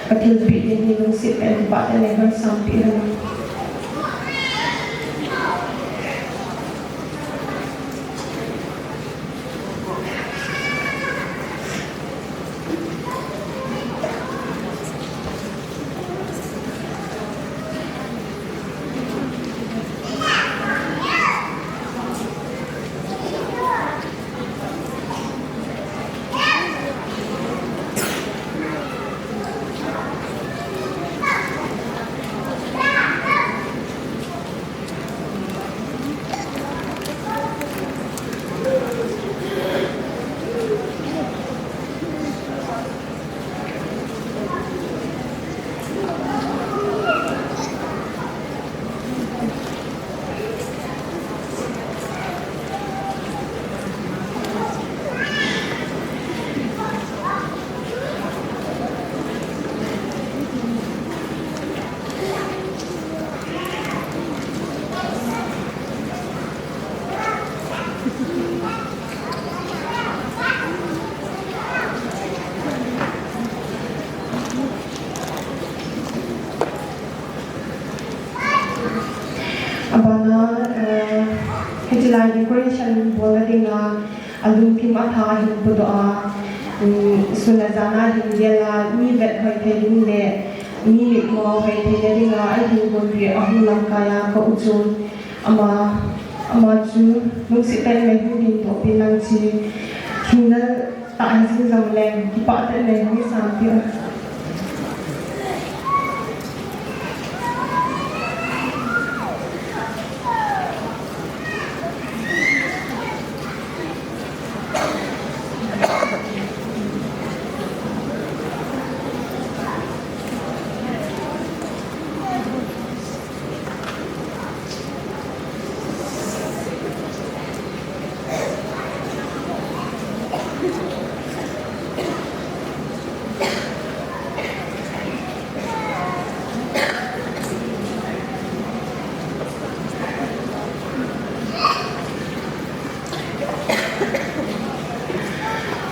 kathilpeh ding hi lungset tah in kipah tah in neihon sampeh hon in. Abana, eh, hiche lai decoration bolna dinga, alungthim atha ahin pudoh a, um, sun le jan a hin gel a, mi vethoi thei ding le, mi mitmo hoi theina dinga, ahin bolpeh a hung lamkai a ka u chu, ama, ama chu, lungset tah in hung dingdoh peh in lang chi, hinna tah hi jing jongleng, kipah tah in hung sanpeh u.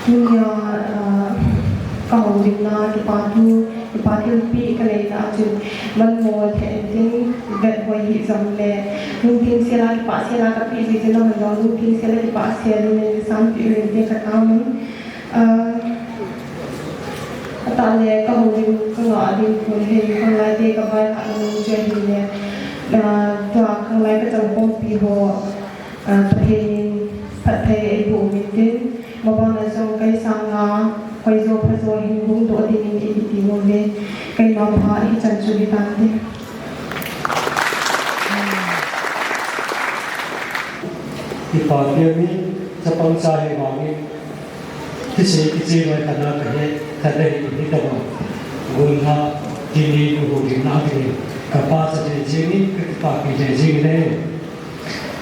Tunia, ah, ka houlimna, kipathu, kipa thilpeh ka neina a chun, manmo thei intin, vethoi hih jongle, lungthim sel a kipah sel a ka peh jeh chun, nangman jong lungthim sel a kipah sel in nei sanpeh uvin tin ka taovin. Ah, atah le ka houlim ka ngah ding khun hi, khanglai te ka vaihahna mun chu ahile, ah, tua khanglai ka chang khompi ho, ah, Pathen in phatthei eiboh uvin tin, mabana jong kei sanga hoijo phajo hin hung doh dingin eiti uve, keima pha hichan chu hitante. Kipa pia mi, chapang cha hi vangin, kisei kichai loi kana kahe, kana hi hi kama. Gunha, tini nu houlimna dingin, kapa cha le jingin, kakipah pi le jingin e.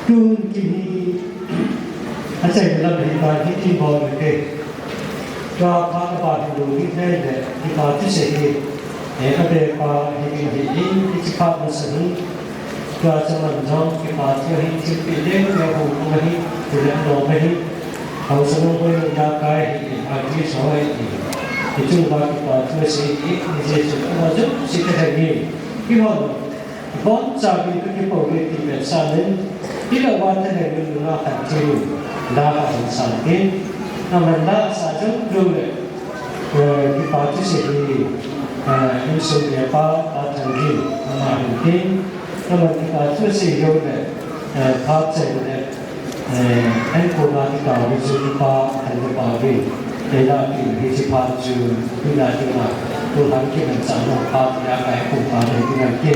Tun kihi, achaina lam hi ta, hiti bol le ke. Tua phat a pat hi lou ding lheh le, kipa thusei hi, eh, ka bepa hi ding ahi in, hiche phat masa hin, tua chaman jong kipa thu ahi, thilpeh ding, tua hung hung ahi, tu le lom ahi, haosa nung boi nung dakai ahi, a Christ ho ahi, hichung uva kipa thu asei hi, ni Jesu, ama jong si ka thei hi, kihon, Boncha ding ka kipou ve ti pen sa len, hilou va thalheng lungna khat thil, la khat hung sang tin, aman la sa jong jong le, eh, kipa thusei hi, eh, insung le pa, Pa Thangin, ama hin tin, aman kipa thusei jong le, eh, phat chen le, Eh, enkol a kitao hi chu kipa thanna pa ve. Eila pi hiche phat chu tuna dinga, tu lhang kimanchah nung phat a kai kum pa le kinang ke.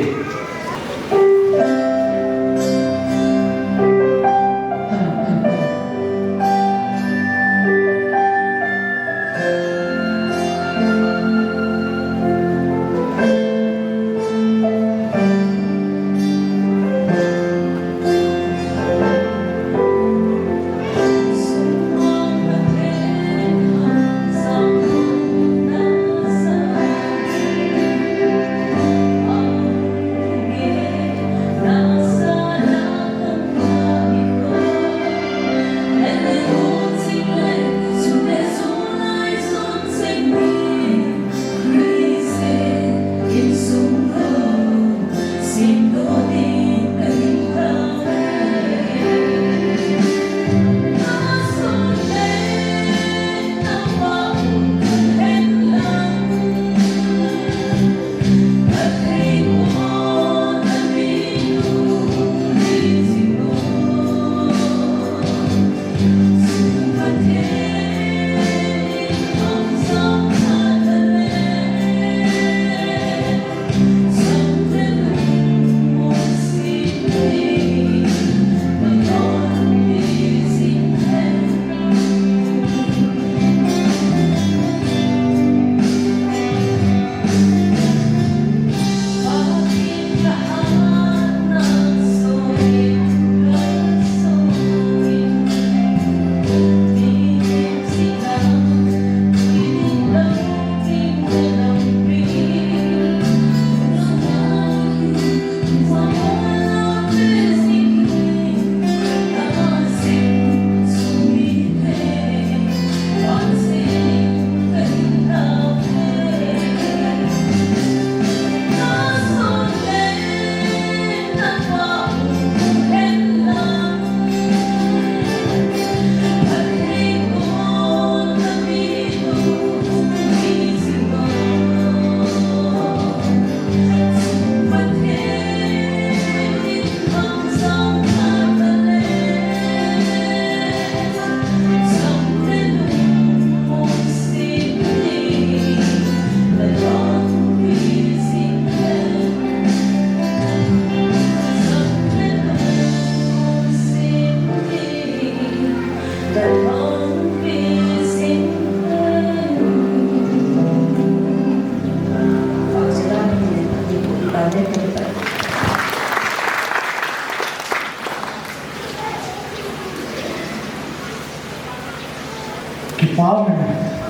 Kipa min,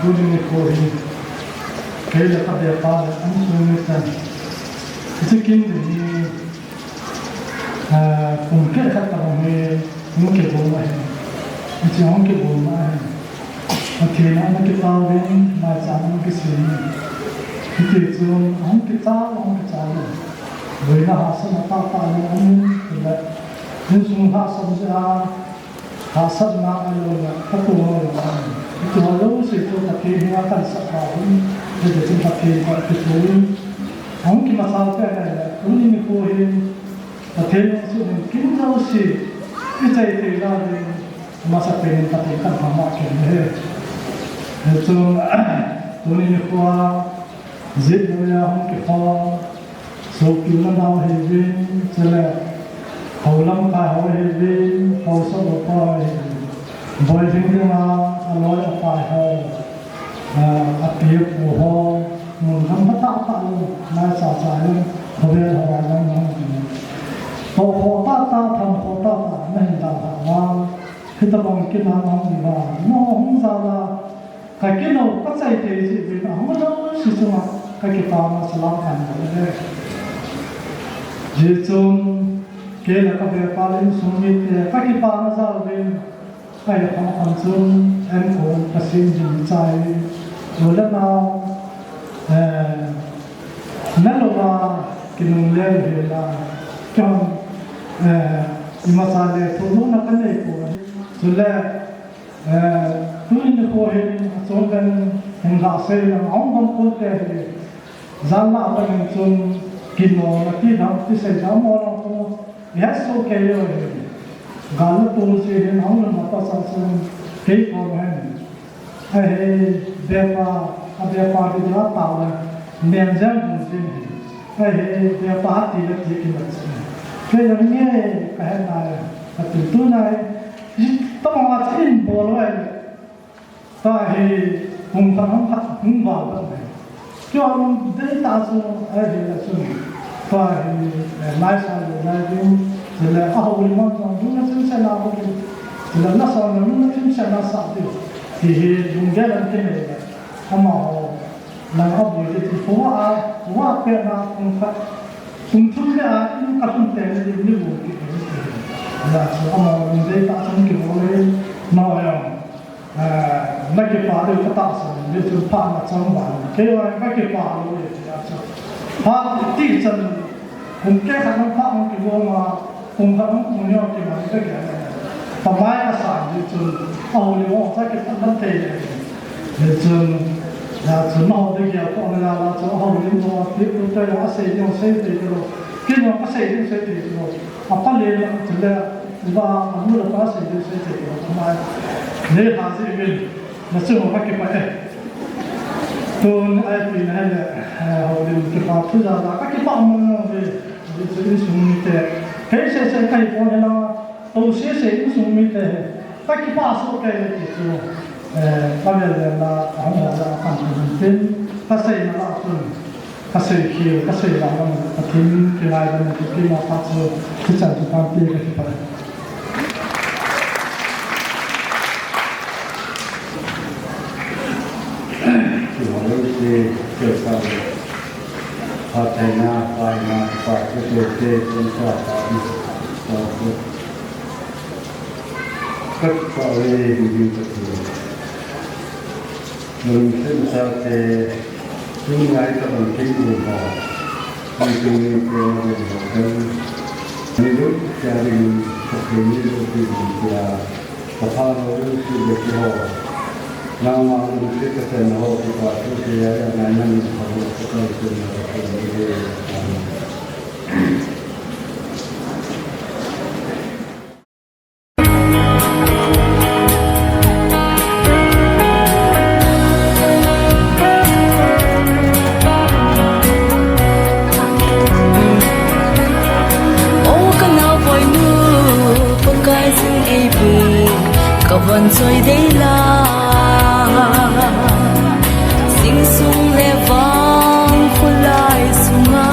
tuni nikho hi, kei le ka bepa le insung miten, hiche kin ding hi, ah, kum keh khat tabang hi, hung kigong ahi. Hiche hung kigong ahi. Pathen in ana kipah uvin, maicham ana kisem in. Hiti chun, ahung kichal, ahung kichal in. Boina hahsatna tahtah in aum in, chule insung hahsat jeh a, hahsatna ahilouleh, katoh ho jong aum in. Hiti ho jouse chu Pathen henga kahinsah tauvin, hiti chun Pathen toh kithoin. Ahung kimasal pen ahile, tuni nikho hin, Pathen lungset in kin jouse, ichai thei nau ding, amasapen in Pathen kahin thangvah kit e. Hichun, tuni nikho a, jet loi a hung kikhom, sopi le nao ahiuvin, chule, hou lamkai ho ahiuvin, haosa upa ho ahiuvin, boi ding dinga, aloi apai ho, ah, api apu ho, mun gam phatah tah lou, nai chacha lou, khovel ho a lou, lou, lou. Tohkhoh tahtah, thankhoh tahtah, nahin dalhah uva, hitabang kin a nahung uva, nahung jal a, ka kin u, kachai thei jeh uvin, ahung jouse chunga, kakipana salam kahin bol e. Hijeh chun, kei le ka bepa le insung mite, kakipana jal uvin, Kahi kham kham chun, enkol Pathen ding chai, u le nao, eh, nalouva kinungle u hela, kihon, eh, imacha le thulhuhna kanei poi. Chule, eh, tuni nikho hin, achom pen hin gasei lang, ahung bang pote hi, Jan lah a pat in chun kinopna ti dang, ti sei dang mo lang khu, ihet soh kei lou ahi. Gal le tol jeh hin hung lhun a pat chun kei kom hin. Ahi, bepa, a bepa di da tao le, nen jeng dun jin hi. Ahi, bepa ti le ti kimat jin. Kei jong nge ka het nai, ka tin tu nai, ji tama wa chin bol wai le. Tua hi, kum khat hung khat hung val vat mai. Keiho lungdei tah chu, ahile chun. Tua hi, eh, naisah lou lai ding, chule ahoulim ho jong lungna chimsetna bol ding, chule nasatna lungna chimsetna sah ding. Ti hi lunggel an kinei le. Amaho, lang aboi ding ti, khovah a, khovah a pet na kum khat, kum thum le a, in ka lhun teng le ding ni bol kit ding ti. Hijeh chun amaho lungdei tah chun kibol le, nao jong. Eh, na kipah diu ka tahsan, hijeh chun phat na chang vang. Kei vang ka kipah lou e, tia chu. Phat ti chan, kum keh khat nang phat nang kigong a, kum khat nang kum neo kiman ka gel e. Pamai ka san, hijeh chun, ahoulim ho cha kipah nang thei e. Hijeh chun, hijeh chun, nao de gel ko na la la chu, ahoulim ho, ti tu te, asei ding sei thei lou. Kei jong ka sei ding sei thei lou. Apa le na chule, iba, anu le pa sei ding sei thei lou, amai. Nei ha ji uvin, na chu ka kipah e. Tun, ai pi na hile, eh, houlim kipah thu jal a, ka kipah mong mong ve. Hijeh chun insung mite. Kei seh seh ka hi pon hela, tou seh seh insung mite. Ka kipah soh kei le ti chu, eh, ka vel vel a, ahung ho jal a kan tin, ka sei na la tun. Ka sei khel, ka sei vang vang, Pathen in kingaidam in, Pathen a phat chu, hichan chu tampi ka kipah e. Kihoulim se, kei ka, phattheina, paina, pa, kei se, kei se, kei se, kei se, kei se. Ka kipah e, hiding Pathen. Nalungset chate, tuni a itobang thil uva, nitungni te nalungset kan. Nilut tia ding, Pathen nilut ding tia, ka phalou jouse le keiho. Nangma lungset ka chenna ho kipah jouse a, a nai nang in phalou ka chenna ka chenna. Amen. O ka naoboinu, Pakai jin eipe, ka vangchoi dei la. Jingsung le vang kholai sunga,